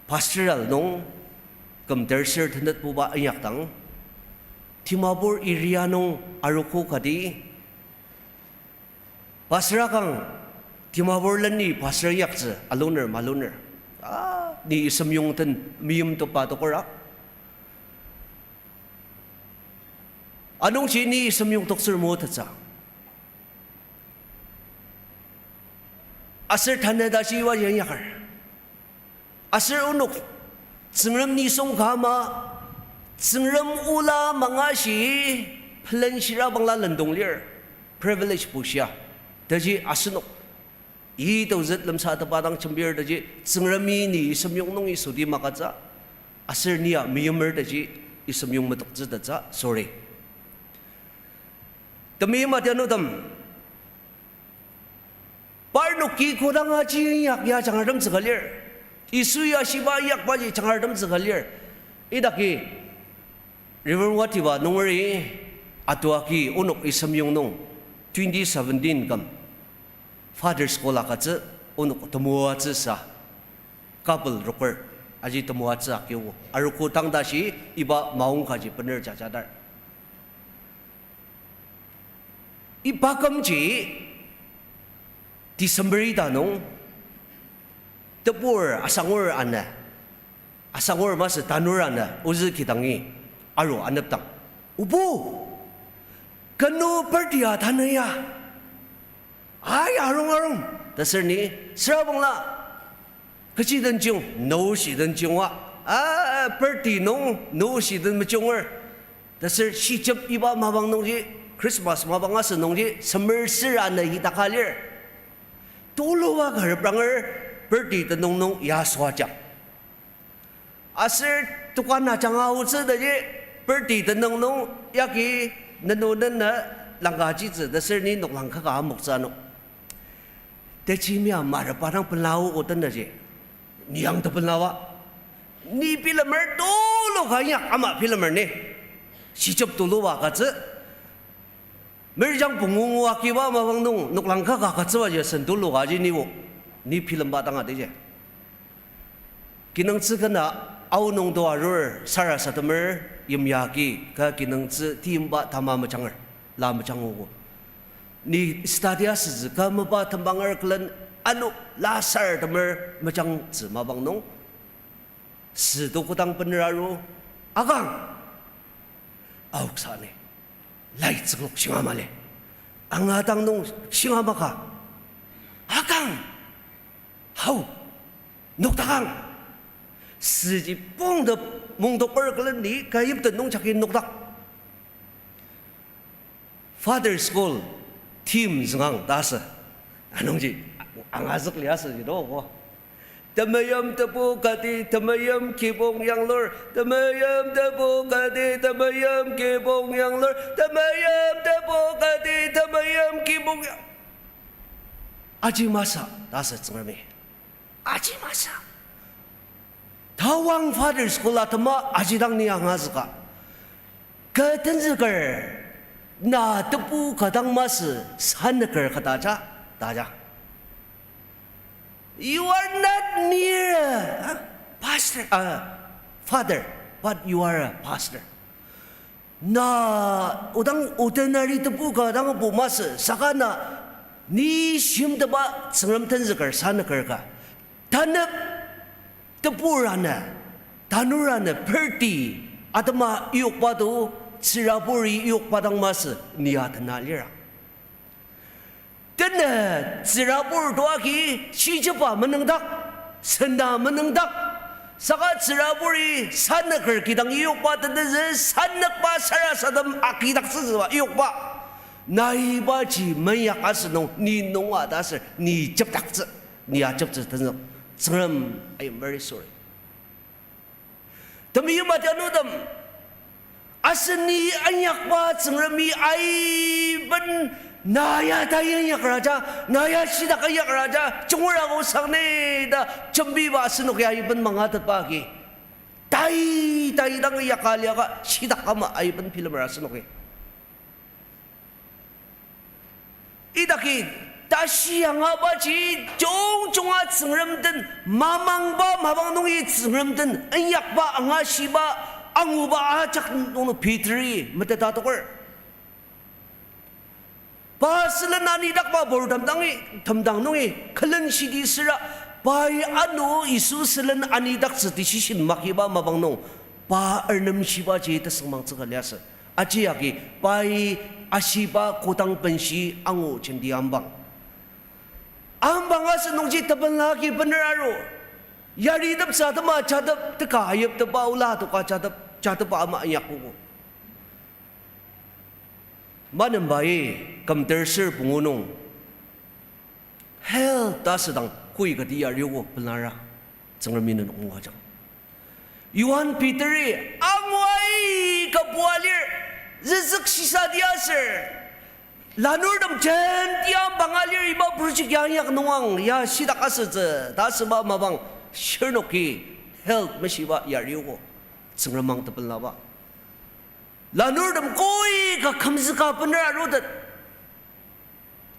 pastoral nung kümter ser tenetbuba inyakdang, Dimapur area nung arogo kati, pastor akang, Dimapur leni pastor inyaktsü aluner maluner. Ah, ni isemyong den meyimtokba tokora. Anungji ni isemyong toktsür motettsü. Aser tanü tashi iba ya inyaker. Aser onok Tsüngrem nisung ka ama, Tsüngrem ola mangashi, pelen shira bangla lendong lir, privilege bushia. Taji asenok, i tozet lemsatepa dang jembir taji, Tsüngremi ni isemyong nungi sodi magütsü, aser nia meyimer taji, isemyong metoktsütettsü, sorry. Temeim adianutem, parnoki kodang aji inyak ya jangratemtsü ka lir. Yisui ashiba inyakbaji jangratemtsü ka lir. Idaki Reverend Watiba nungeri atuaki onok isemyong nung twenty seventeen küm Father's Call agütsü, onok temoatsü sa couple roker aji temoatsü akiogo. Arogo tang tashi iba maong kaji bener jajadar. Iba kümji December ita nung tebur asangur ana, asangur masü tanur ana ozü kidangi aru anepdang, Obu, kenu birthday a tanü ya? Ai, arung arung, ta ser ni, süra bangla, kechi den jiyong, no shi den jiyonga, a, birthday nung no shi den mejiyonger, ta ser shijep iba mapang nungji, Christmas mapang asü nungji semer süra ana idaka lir. Tuluba ka repranger, birthday tenüng nung ya süajang. Aser tukana janga aotsü taji, birthday tenüng nung yagi nenu nena langka ajitsü ta ser ni noklang kaka amoktsü ano. Techimia marepa dang pelaogo tenaji, ni ang tepenaoa. Ni bilemer tulu ka inyak ama bilemer ni. Shijep tuluba agütsü. Merjang pungu ngu akiba mapang nung noklang kaka agütsübaji sen tulu ka aji nibo. Ni bilemba dang atiji. Kinungtsü kena aonung to arur sarasademer yimya agi ka kinungtsü timba tama mejanger, la mejangogo. Ni study asütsü ka mapa tembanger külen ano la sarasademer mejangtsü mapang nung, sü to kodang bener aru, akang, aoksa ni, lai tsüklok shinga mali, anga dang nung shinga maka, akang, hau, noktakang, süji pongtep mungtoker külen ni ka yipten nung jagi noktak. Father's Goal theme züngang ta asü. Anungji angazük liasü ji to ko. Temeim tebu kati, temeim kibong yanglur, temeim tebu kati, temeim kibong yanglur, temeim tebu kati, temeim kibong yang- Aji masü ta asü Tsüngremi. Aji masü. Tawang Father's Goal atema aji dang ni angazüka. Kü tenzüker, na tebu ka dang masü sanüker kataja, taja. You are not mere a pastor, a father, but you are a pastor. Na odang ordinary tebu ka dang apu masü, saka na ni shimteba Tsüngrem tenzüker sanüker ka. Tanep tebur ana, tanur ana, perti atema iyokba to, tsüraburi iyokba dang masü ni atena lira. Tena tsürabur to agi shijiba menüngdak, sena menüngdak, saka tsüraburi sanüker kidang iyokba tenüzü sanükba sarasadem akidaktsütsüba iyokba. Nai ibaji meinyaka asünung ni nunga ta aser ni jepdaktsü, ni ajeptsü tenzük. Tsüngrem, I am very sorry. Temeim atianutem, asen ni inyakba Tsüngremi aiben na ya ta inyakra ja, na ya shitak inyakra ja, jungur agüsang ni ta jembiba asenok ya aiben mangatetba agi, tai, tai dang inyaka liaka shitak ama aiben bilemer asenoki. Idaki tashi angabaji jungjunga Tsüngrem den mamangba mapang nungi Tsüngrem den inyakba angashiba anguba ajak nung Peteri meteta toker. Pa sülen anidakba purtem dangi, temdang nungi, külen shidi süra, pai ano Yisu sülen anidaktsü decision makiba mapang nung, pa arnemshibaji tesüngmangtsüka liasü. Aji agi pai ashiba kodang benshi angu jenti ambang. Ambang asü nungji tebenla agi bener aru. Yariteptsü atema jatep teka ayiptepa ola toka jatep, jatepa ama inyakogo. Manembai kümter ser pungu nung health ta asüdang koi kati yariogo pelara Tsüngremi nenok moajang. Johan Peteri angu aika pua lir, züzük shisa ti aser, lanurtem jenti ambanga lir iba project ya inyak nungang ya shitak asütsü ta asüba mapang shirnoki health meshiba yariogo Tsüngrem ang tepenlaba. Lanurtem koi ka kümzüka bener arutet.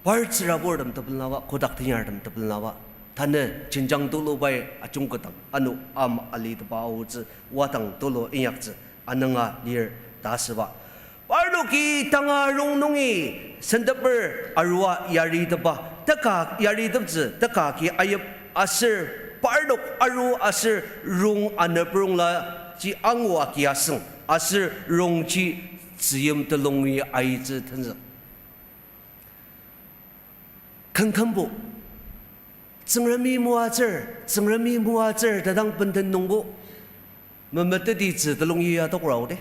Par tsüraburtem tepenlaba, kotak tenyartem tepenlaba. Tanü jenjang tulu pai ajungketang ano ama alitepa aotsü, wadang tulu inyaktsü, anünga lir ta asüba. Parnoki tanga rong nungi senteper arua yaritepa, teka yariteptsü, teka ki ayip aser, parnok aru aser rong aneprongla ji angu agi asüng, aser rongji tzüyim telungi aitsü tenzük. Kangkambo, Tsüngremi moatsür, Tsüngremi moatsür tedang benden nungbo, memetetitsü telungi atokra ode.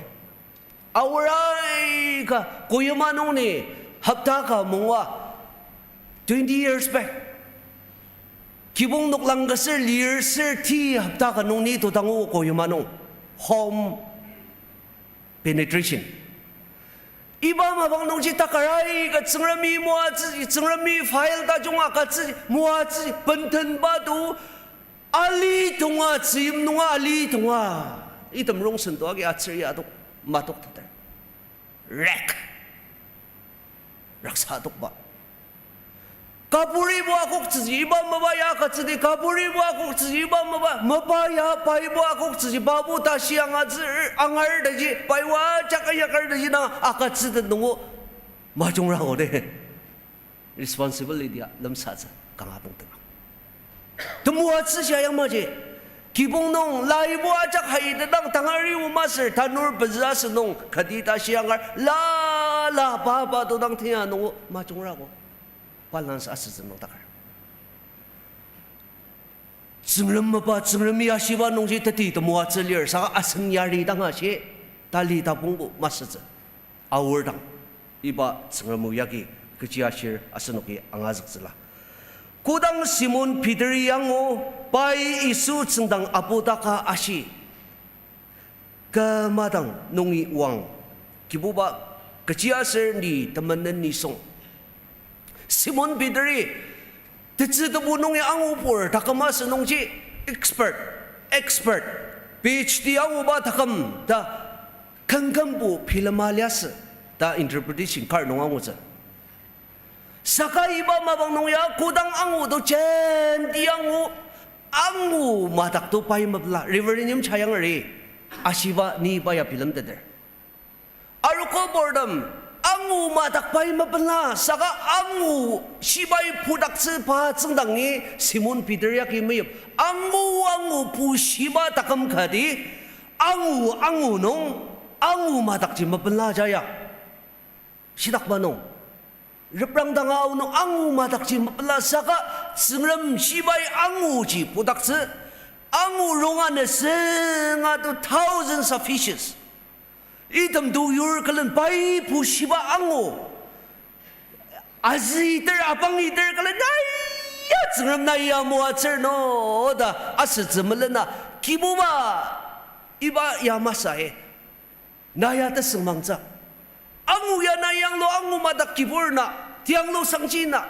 Aorai ka Kohima nung ni hopta ka mungua, twenty years back. Kibong noklang ka ser lir ser ti hopta ka nung ni todango Kohima nung. Home penetration. Iba mapang nungji takarai ka Tsüngremi moatsü, Tsüngremi file tajung akatsü, moatsü, bendenba to, ali tonga, tzüyim nunga ali tonga. Item rongsen to agi atsür ya adok, matok teter. Wreck. Raksa adokba. Kaburibo akoktsüji iba mapa ya agütsüdi, kaburibo akoktsüji iba mapa, mapa ya paibo akoktsüji, pabo tashi angatsür, angar taji, paibo ajak inyaker taji dang agütsütet nungo majungrago de. Responsibility ya lemsatsü kanga tongtema. Temoatsü shia yamaji. Kibong nung laibo ajak hai tetang tangari o masür tanur pezü asü nung kati tashi angar la la papa to dang tia nungo majungrago. Balance asütsü noktakar. Tsüngrem mapa, Tsüngremi ashiba nungji teti temoatsü lir, saka asen yari dang ashi, tali tapongbo masütsü. Aor dang, iba Tsüngrem o yagi kechi ashir asenoki angazüktsüla. Kodang Simon Peteri angu, pai Yisu tsüngdang apudaka ashi, kü madang nungi oang, Kibuba, kechiaser ni temenen nisung. Simon Peteri, tetsü tebu nungi angupur taküm asü nungji, expert, expert, P H D anguba taküm ta, kümkümbo bilema liasü ta interpretation kar nung angutsü. Saka iba mapang nung ya kodang angu to jenti angu, angu madak to pai mepela, Reverend Yimchayangeri ashiba ni iba ya bilemteter. Arogo purtem, angu madak pai mepela, saka angu shibai pudaktsü pa tsüngdangi Simon Peter yagi meyip. Angu, angu pushiba taküm kati, angu, angu nung, angu madakji mepela jaya. Shitakba nung, reprangdanga aonung angu madakji mepela saka Tsüngrem shibai anguji pudaktsü, angu ronga nesünga to thousands of fishes. Item to yur külen pai pushiba angu. Azüiter, abangiter külen, nai ya Tsüngrem nai ya moatsür no ta asütsü melena, Kibuba, iba ya masü e. Na ya tesüngmangtsü. Angu ya na yanglu angu madak kibur na, tianglu sangji na.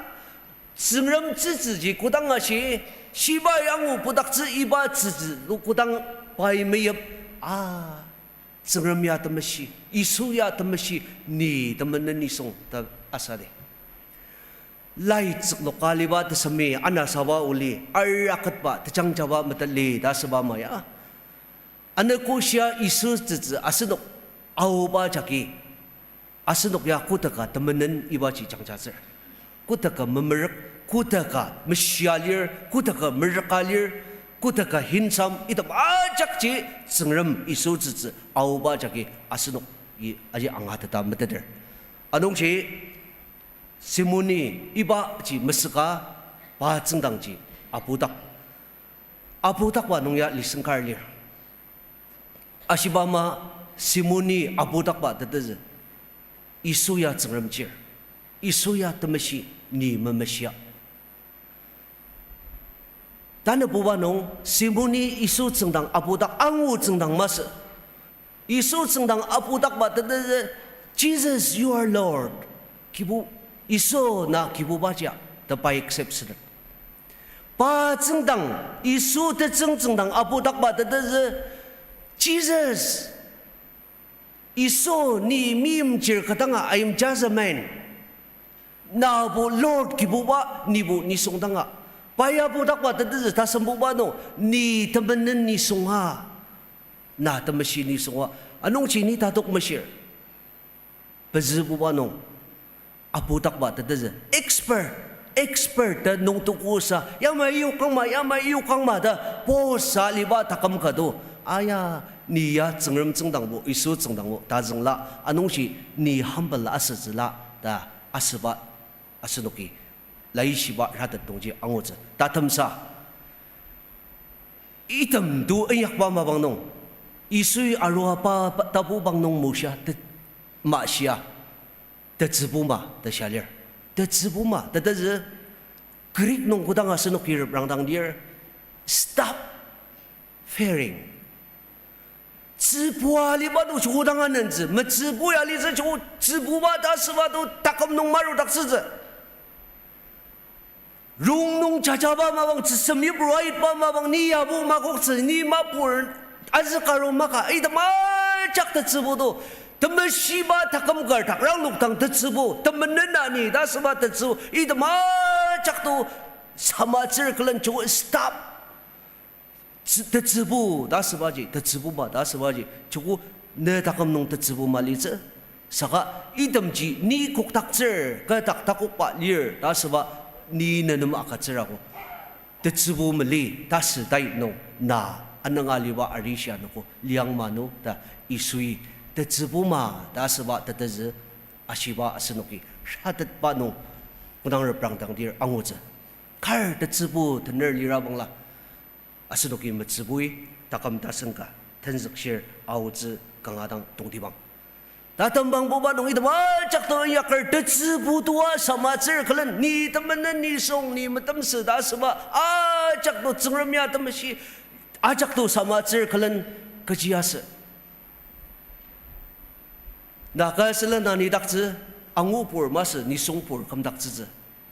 Tsüngrem tsütsüji kodang ashi, shibai angu pudaktsü iba tsütsü lu kodang pai meyip, a, Tsüngrem ya temeshi, Yisu ya temeshi, ni temenen nisung ta asadi. Lai tsükloka liba tesemi anasaba oli, ar aketba tejangjaba metali ta asüba ama ya. Anogo shia Yisu tsütsü asenok aoba jagi, asenok ya kotaka temenen ibaji jangjatsür. Kotaka memerük, kotaka meshia lir, kotaka merüka lir, kotaka hinsam, item ajakji Tsüngrem Yisu tsütsü aoba jagi asenoki aji angateta meteter. Anungji Simoni ibaji mesüka pa tsüngdangji apudak. Apudakba nung ya lesson kar lir. Ashiba ama Simoni apudakba tetezü, Yisu ya Tsüngrem chir, Yisu ya temeshi, ni memeshia. Tanabuba nung Simoni Yisu tsüngdang apudak angu tsüngdang masü. Yisu tsüngdang apudakba tetezü, Jesus, you are Lord. Kibu, Yisu na Kibuba jia, ta pai accept sütet. Pa tsüngdang, Yisu tetsüng tsüngdang apudakba tetezü, Jesus, Yisu ni meimchir kadanga, I am just a man. Nabo Lord Kibuba nibo nisung danga. Pai apudakba tetezü tasembuba nung, ni temenen nisung a, na temeshi nisung a, anungji ni tatok meshir. Pezübuba nung, apudakba tetezü expert, expert ta nungtokosa, yamai yokangma, yamai yokangma ta posa liba taküm ka do. Aya, ni ya Tsüngrem tsüngdangbo, Yisu tsüngdangbo ta züngla, anungji ni humble asütsüla ta asüba asenoki laishiba ratet nungji angutsü. Tatemsa, item to inyakba mapang nung, Yisui arua pa, pa, tapu bang nung moshia, te-, mashia, tetsübuma ta shia lir. Tetsübuma tetezü Greek nung kodang asenoki reprangdang lir, stop fearing. Tsübua liba to joko dang anentsü, metsübu ya litsü joko tsübuba ta asüba to taküm nung marudaktsütsü. Rong nung jajaba mapang, tsüsem yipru aitba mapang, ni yabo makoktsü, ni mapur azü karo maka, item ajak tetsübu to. Temeshiba taküm kar dak ranglok dang tetsübu, temenena ni ta asüba tetsübu, item a- ajak to samatsür külen joko stop. Tsü-, tetsübu ta asübaji, tetsübu ma ta asübaji, joko ne taküm nung tetsübu ma litsü. Saka itemji ni kokdaktsür, kü dak takokba lir ta asüba ni nenem agütsür ako. Tetsübu mali ta asü tai nung na ananga aliba arishi anogo liang manu ta Yisui tetsübu ma ta asüba tetezü ashiba asenoki shratetba nung kodang reprangdangdir angutsü. Kar tetsübu tener lira bangla asenoki metsübui taküm tasen ka tenzükshir aotsü kanga dang tongtibang. Tatembangbuba nung item ajak to inyaker tetsübu tua samatsür külen ni temenen nisung ni metemsü ta asüba ajak to Tsüngrem ya temeshi ajak to samatsür külen kechi asü. Na kü sülen na nidaktsü, angupur masü nisungpur kümdaktsütsü.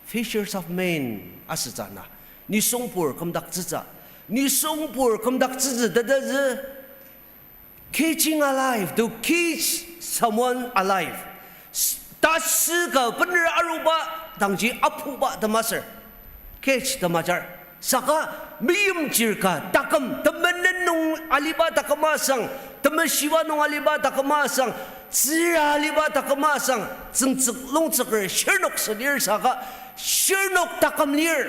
Fishers of men asütsü na. Nisungpur kümdaktsütsü. Nisungpur kümdaktsütsü tetezü. Catching alive, to catch someone alive. S-, tasü ka bener aruba dangji apuba temasür. Catch temajar. Saka meimchir ka taküm, temenen nung aliba taküm asang, temeshiba nung aliba taküm asang, tsüra aliba taküm asang, tsüngtsük longtsüker shirnok sülir saka, shirnok taküm lir.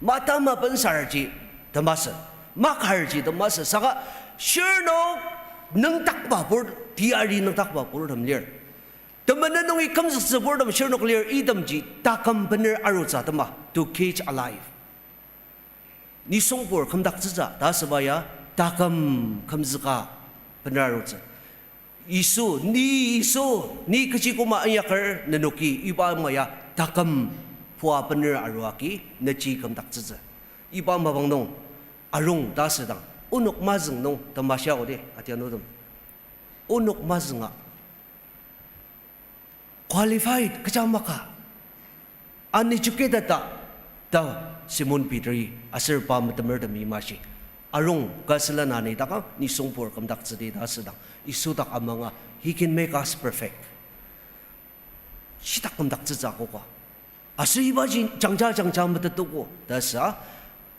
Mata mapensarji temasü, makarji temasü saka, shirnok nüngdakba pur, tiyari nüngdakba purtem lir. Temenen nungi kümzüktsüburtem shirnok lir itemji taküm bener arutsü atema, to catch alive. Nisungpur kümdaktsütsü ta asüba ya taküm kümzüka bener arutsü. Yisu, ni Yisu, ni kechi koma inyaker nenoki iba ama ya taküm pua bener aruagi nechi kümdaktsütsü. Iba mapang nung arung ta asüdang, onok mazüng nung temashia odi, atianutem. Onok mazünga qualified kecha maka, uneducated ta, ta Simon Peteri aser pa metemertemi mashi. Arung ka sülen anidaka nisungpur kümdaktsüdi ta asüdang, Yisu dak amanga, He can make us perfect. Shitak kümdaktsütsü akoka. Aser ibaji jangja jangja metetoko ta sa,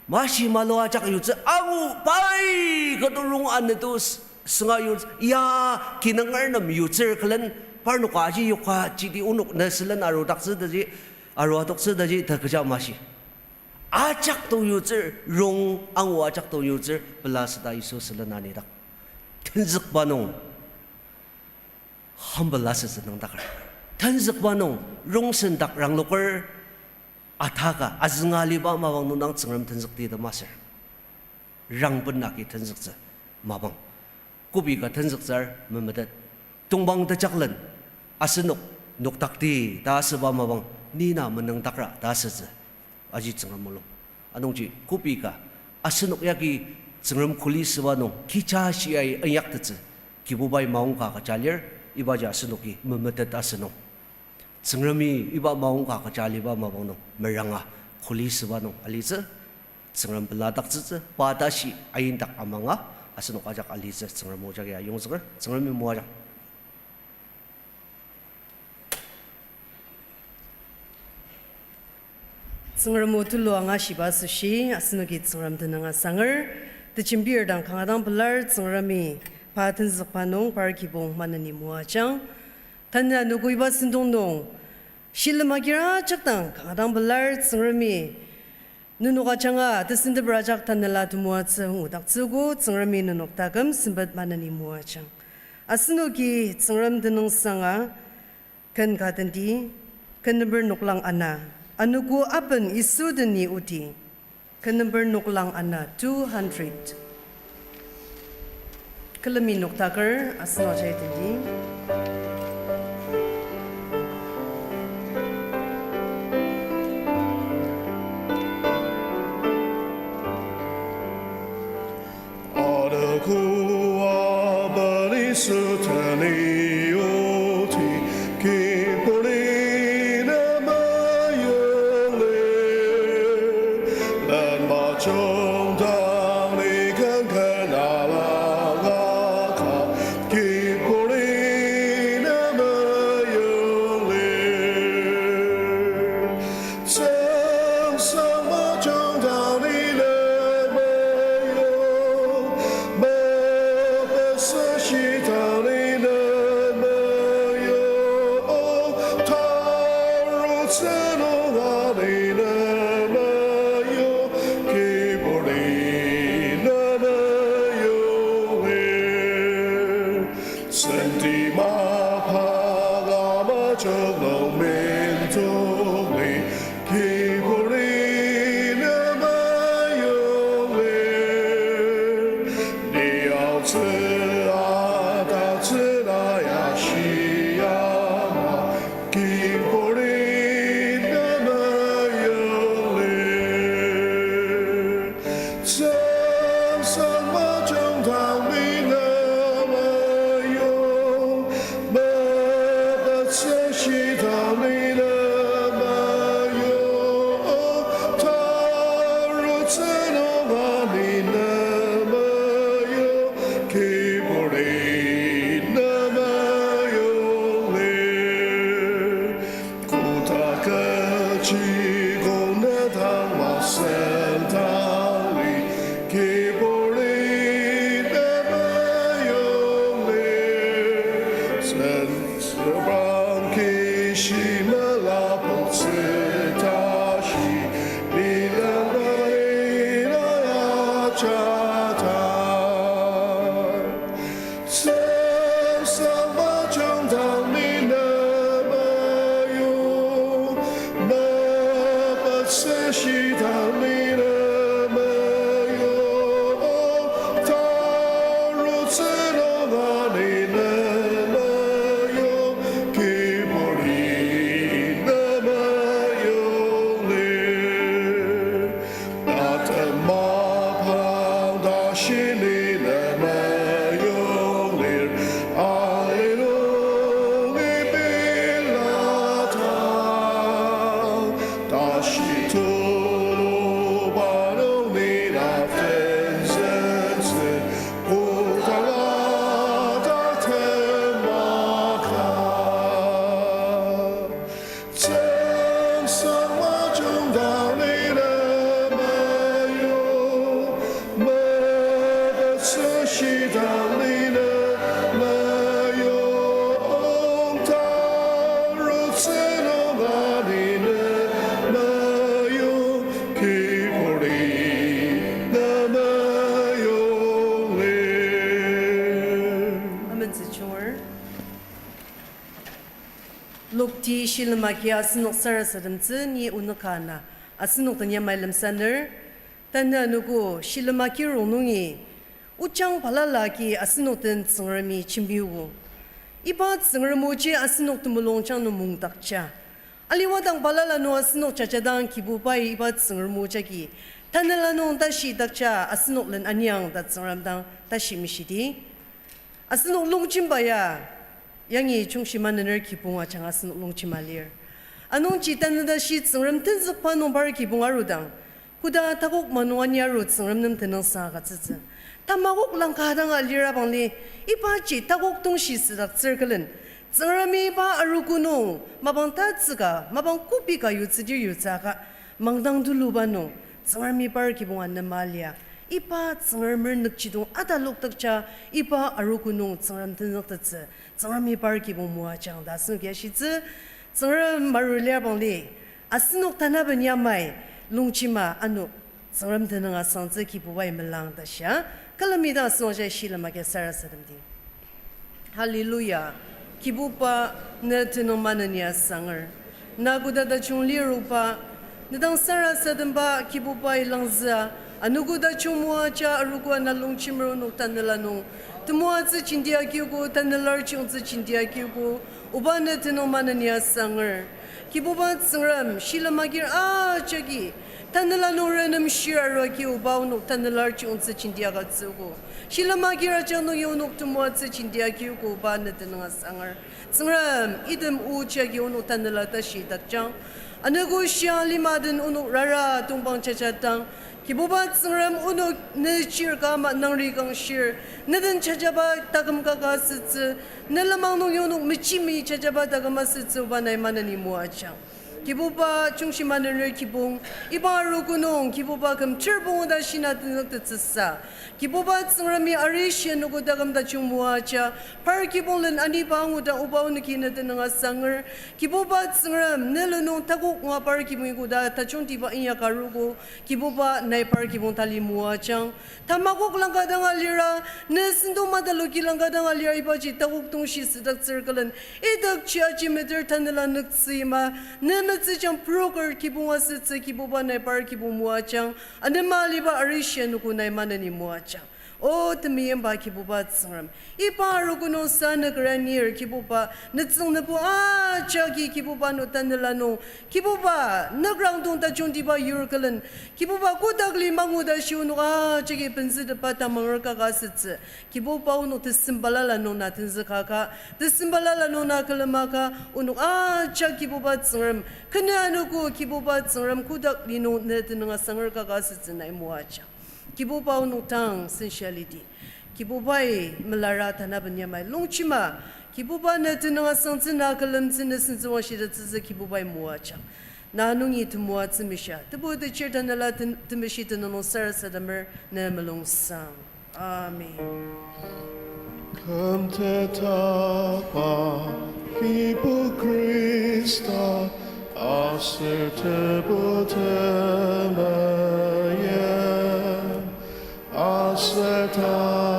mashi malua ajak yutsü angu pai keto rong aneto s-, sünga yutsü, ya kinunger nem yutsür külen parnoka aji yoka jidi onok ne sülen arudaktsü taji, aruadoktsü taji ta kecha mashi. Ajak to yutsür, rong angu ajak to yutsür pela süta Yisu sülen anidak. Tenzükba nung humble asütsü nüngdaker. Tenzükba nung rongsen dak rangloker ataka azünga aliba mapang nung dang Tsüngrem tenzükdi ta masür. Rangben agi tenzüktsü mapang. Kobi ka tenzüktsür memetet. Tongpang tejaklen asenok noktakti ta asüba mapang ni na menüngdakra ta asütsü. Aji Tsüngrem mulung. Anungji kobi ka asenok yagi Tsüngrem kuli süba nung kecha shiai inyaktettsü. Kibubai maongka kecha lir, ibaji asenoki memetet asünung. Tsüngremi iba maongka kecha aliba mapang nung meranga kuli süba nung alitsü, Tsüngrem peladaktsütsü, pa tashi aindak amanga asenok ajak alitsü, Tsüngrem o jagi ayongzüker, Tsüngremi moajang. Tsüngrem o tulu angashiba asoshi, asenoki Tsüngrem tenüng asanger, tejembir dang kanga dang pelar Tsüngremi, pa tenzükba nung par kibong maneni moajang. Tanü anogo iba sentong nung, shilem agir ajak dang kanga dang pelar Tsüngremi, nenok ajanga tesenteper ajak tanela temoatsü ngudaktsüogo Tsüngremi nenok taküm sempet maneni moajang. Asenoki Tsüngrem tenüngsanga, ken ka tendi, ken number noklang ana, anogo aben Yisu deni oti, ken number noklang ana two hundred. Külemi noktaker asenok ajai tendi. Joko mintokli kiburi ne mayonglir, ni aotsü atatsü na ya shia ma, kiburi ne mayonglir. Tsüngsang majung dang ni ne mayong, mepettsü shi dang ni ne mayong, tarutsü nunga ni ne mayong, kiburi ne mayonglir. Kotak kechi kong ne dang masendangli, kiburi ne mayonglir. Sentsübang kishi melapotsü tashi, ni dang bai na ya jata. Tsüngsang majung dang ni ne mayong, mepettsü shi dang ni ne mayong, tarutsü nunga ni ne mayong, kiburi ne mayonglir. Atema pang tashi ni ne mayonglir, Alleluia, ni pela ta. Tashi tulu parnok ni na tensentsü, kotaka ta tema ka. Tsüngsang majung dang ni ne mayong, mepettsü shi dang ni ne mayong, tarutsü nunga ni ne mayong, kiburi ne mayonglir. Amentsü chunger. Lokti shilem agi asenok sarasademtsü ni onük ka ana asenok den yamai lemsaner. Tanü anogo shilem agi rongnungi ojang balala agi asenok den Tsüngremi jembiogo. Iba Tsüngrem oji asenok temulungjang nung mungdakja. Aliwadang balala nung asenok jajadang Kibubai iba Tsüngrem ojagi tanela nung tashi dakja asenok len aniang ta Tsüngrem dang tashi mishidi. Asenok longjemba ya, yangi jungshi manener kibong ajanga asenok longjema lir. Anungji tanü tashi Tsüngrem tenzükba nung par kibong arudang, koda takok manung ani aru Tsüngrem nem tenüngsang agütsütsü. Tamakok langka danga lira bangli, ibaji takok tongshi südaktsür külen, Tsüngremi iba arogo nung mapang tatsüka, mapang kobi ka yutsüdir yutsüka, mangdang tuluba nung Tsüngremi par kibong anema lia. Iba Tsüngremer nükjidong atalokdakja, iba arogo nung Tsüngrem tenzüktettsü, Tsüngremi par kibong moajang ta asenoki ashitsü. Tsüngrem maru lir bangli, asenok tanaben yamai longjema ano Tsüngrem tenüng asangtsü Kibubai melang ta shia. Külemi dang asenok ja shilem agi sarasademdi. Hallelujah. Kibuba, ne tenüng maneni asanger. Na koda tajung liruba, ne dang sarasademba Kibubai langzüa, anogo tajung moaja arogo ana longjemer onok tanela nung temoatsü jenti agiogo, tanelar chiyungtsü jenti agiogo, oba ne tenüng maneni asanger. Kibuba Tsüngrem, shilem agir ajaki tanela nung renemshir arua agi oba onok tanelar chiyungtsü jenti agütsüogo. Shilem agir ajak nungi onok temoatsü jenti agiogo oba ne tenüng asanger. Tsüngrem, item o jagi onok tanela tashi dakjang. Anogo shia lima den onok rara tongpang jajadang, Kibuba Tsüngrem, onok ne chir ka ama nangri kangshir, ne den jajaba taküm kaka asütsü, ne lenmang nungi onok mechimi jajaba taküm asütsü oba nai maneni moajang. Kibuba, chungshi manener kibong, iba arogo nung Kibuba küm chir pungu ta shina tenzüktettsüsa, Kibuba Tsüngremi arishi anogo taküm tajung moaja, par kibong len aniba angudang oba onoki ne tenüng asanger, Kibuba Tsüngrem ne lenung takok ngua par kibong koda tajungtiba inyaka arogo, Kibuba nai par kibong tali moajang. Tamakok langka dang alira, ne sentong mataloki langka dang alira ibaji takok tongshi südaktsür külen, idakji aji meter tanela nüktsü ima, ne metsüjang proker kibong asütsü Kibuba nai par kibong moajang, anema aliba arishi anogo nai maneni moajang. O temeimba Kibuba Tsüngrem, iba arogo nung sa nükera nir Kibuba, nütsüng nübu ajaki Kibuba no tanela nung, Kibuba, nükrangdong tajungtiba yur külen, Kibuba kotak li manguta shi onok ajaki benzütepa tamanger kaka asütsü, Kibuba onok tesem balala nung na tenzükaka, tesem balala nung na külemaka, onok ajak Kibuba Tsüngrem, kena anogo Kibuba Tsüngrem kotak li nung ne tenüng asanger kaka asütsü nai moajang. Kibuba onok dang sensa lidi. Kibubai melara tanaben yamai longchima. Kibuba ne tenüng asangtsü na külemtsü ne sentsüwangshidaktsütsü Kibubai moajang. Na nungi temoatsü mesha, tebu techir tanela ten-, temeshi tenüng nung sarasademer ne mulungsang. Amen. Kümtetba Kibu Khrista aser tebu temeim aser ta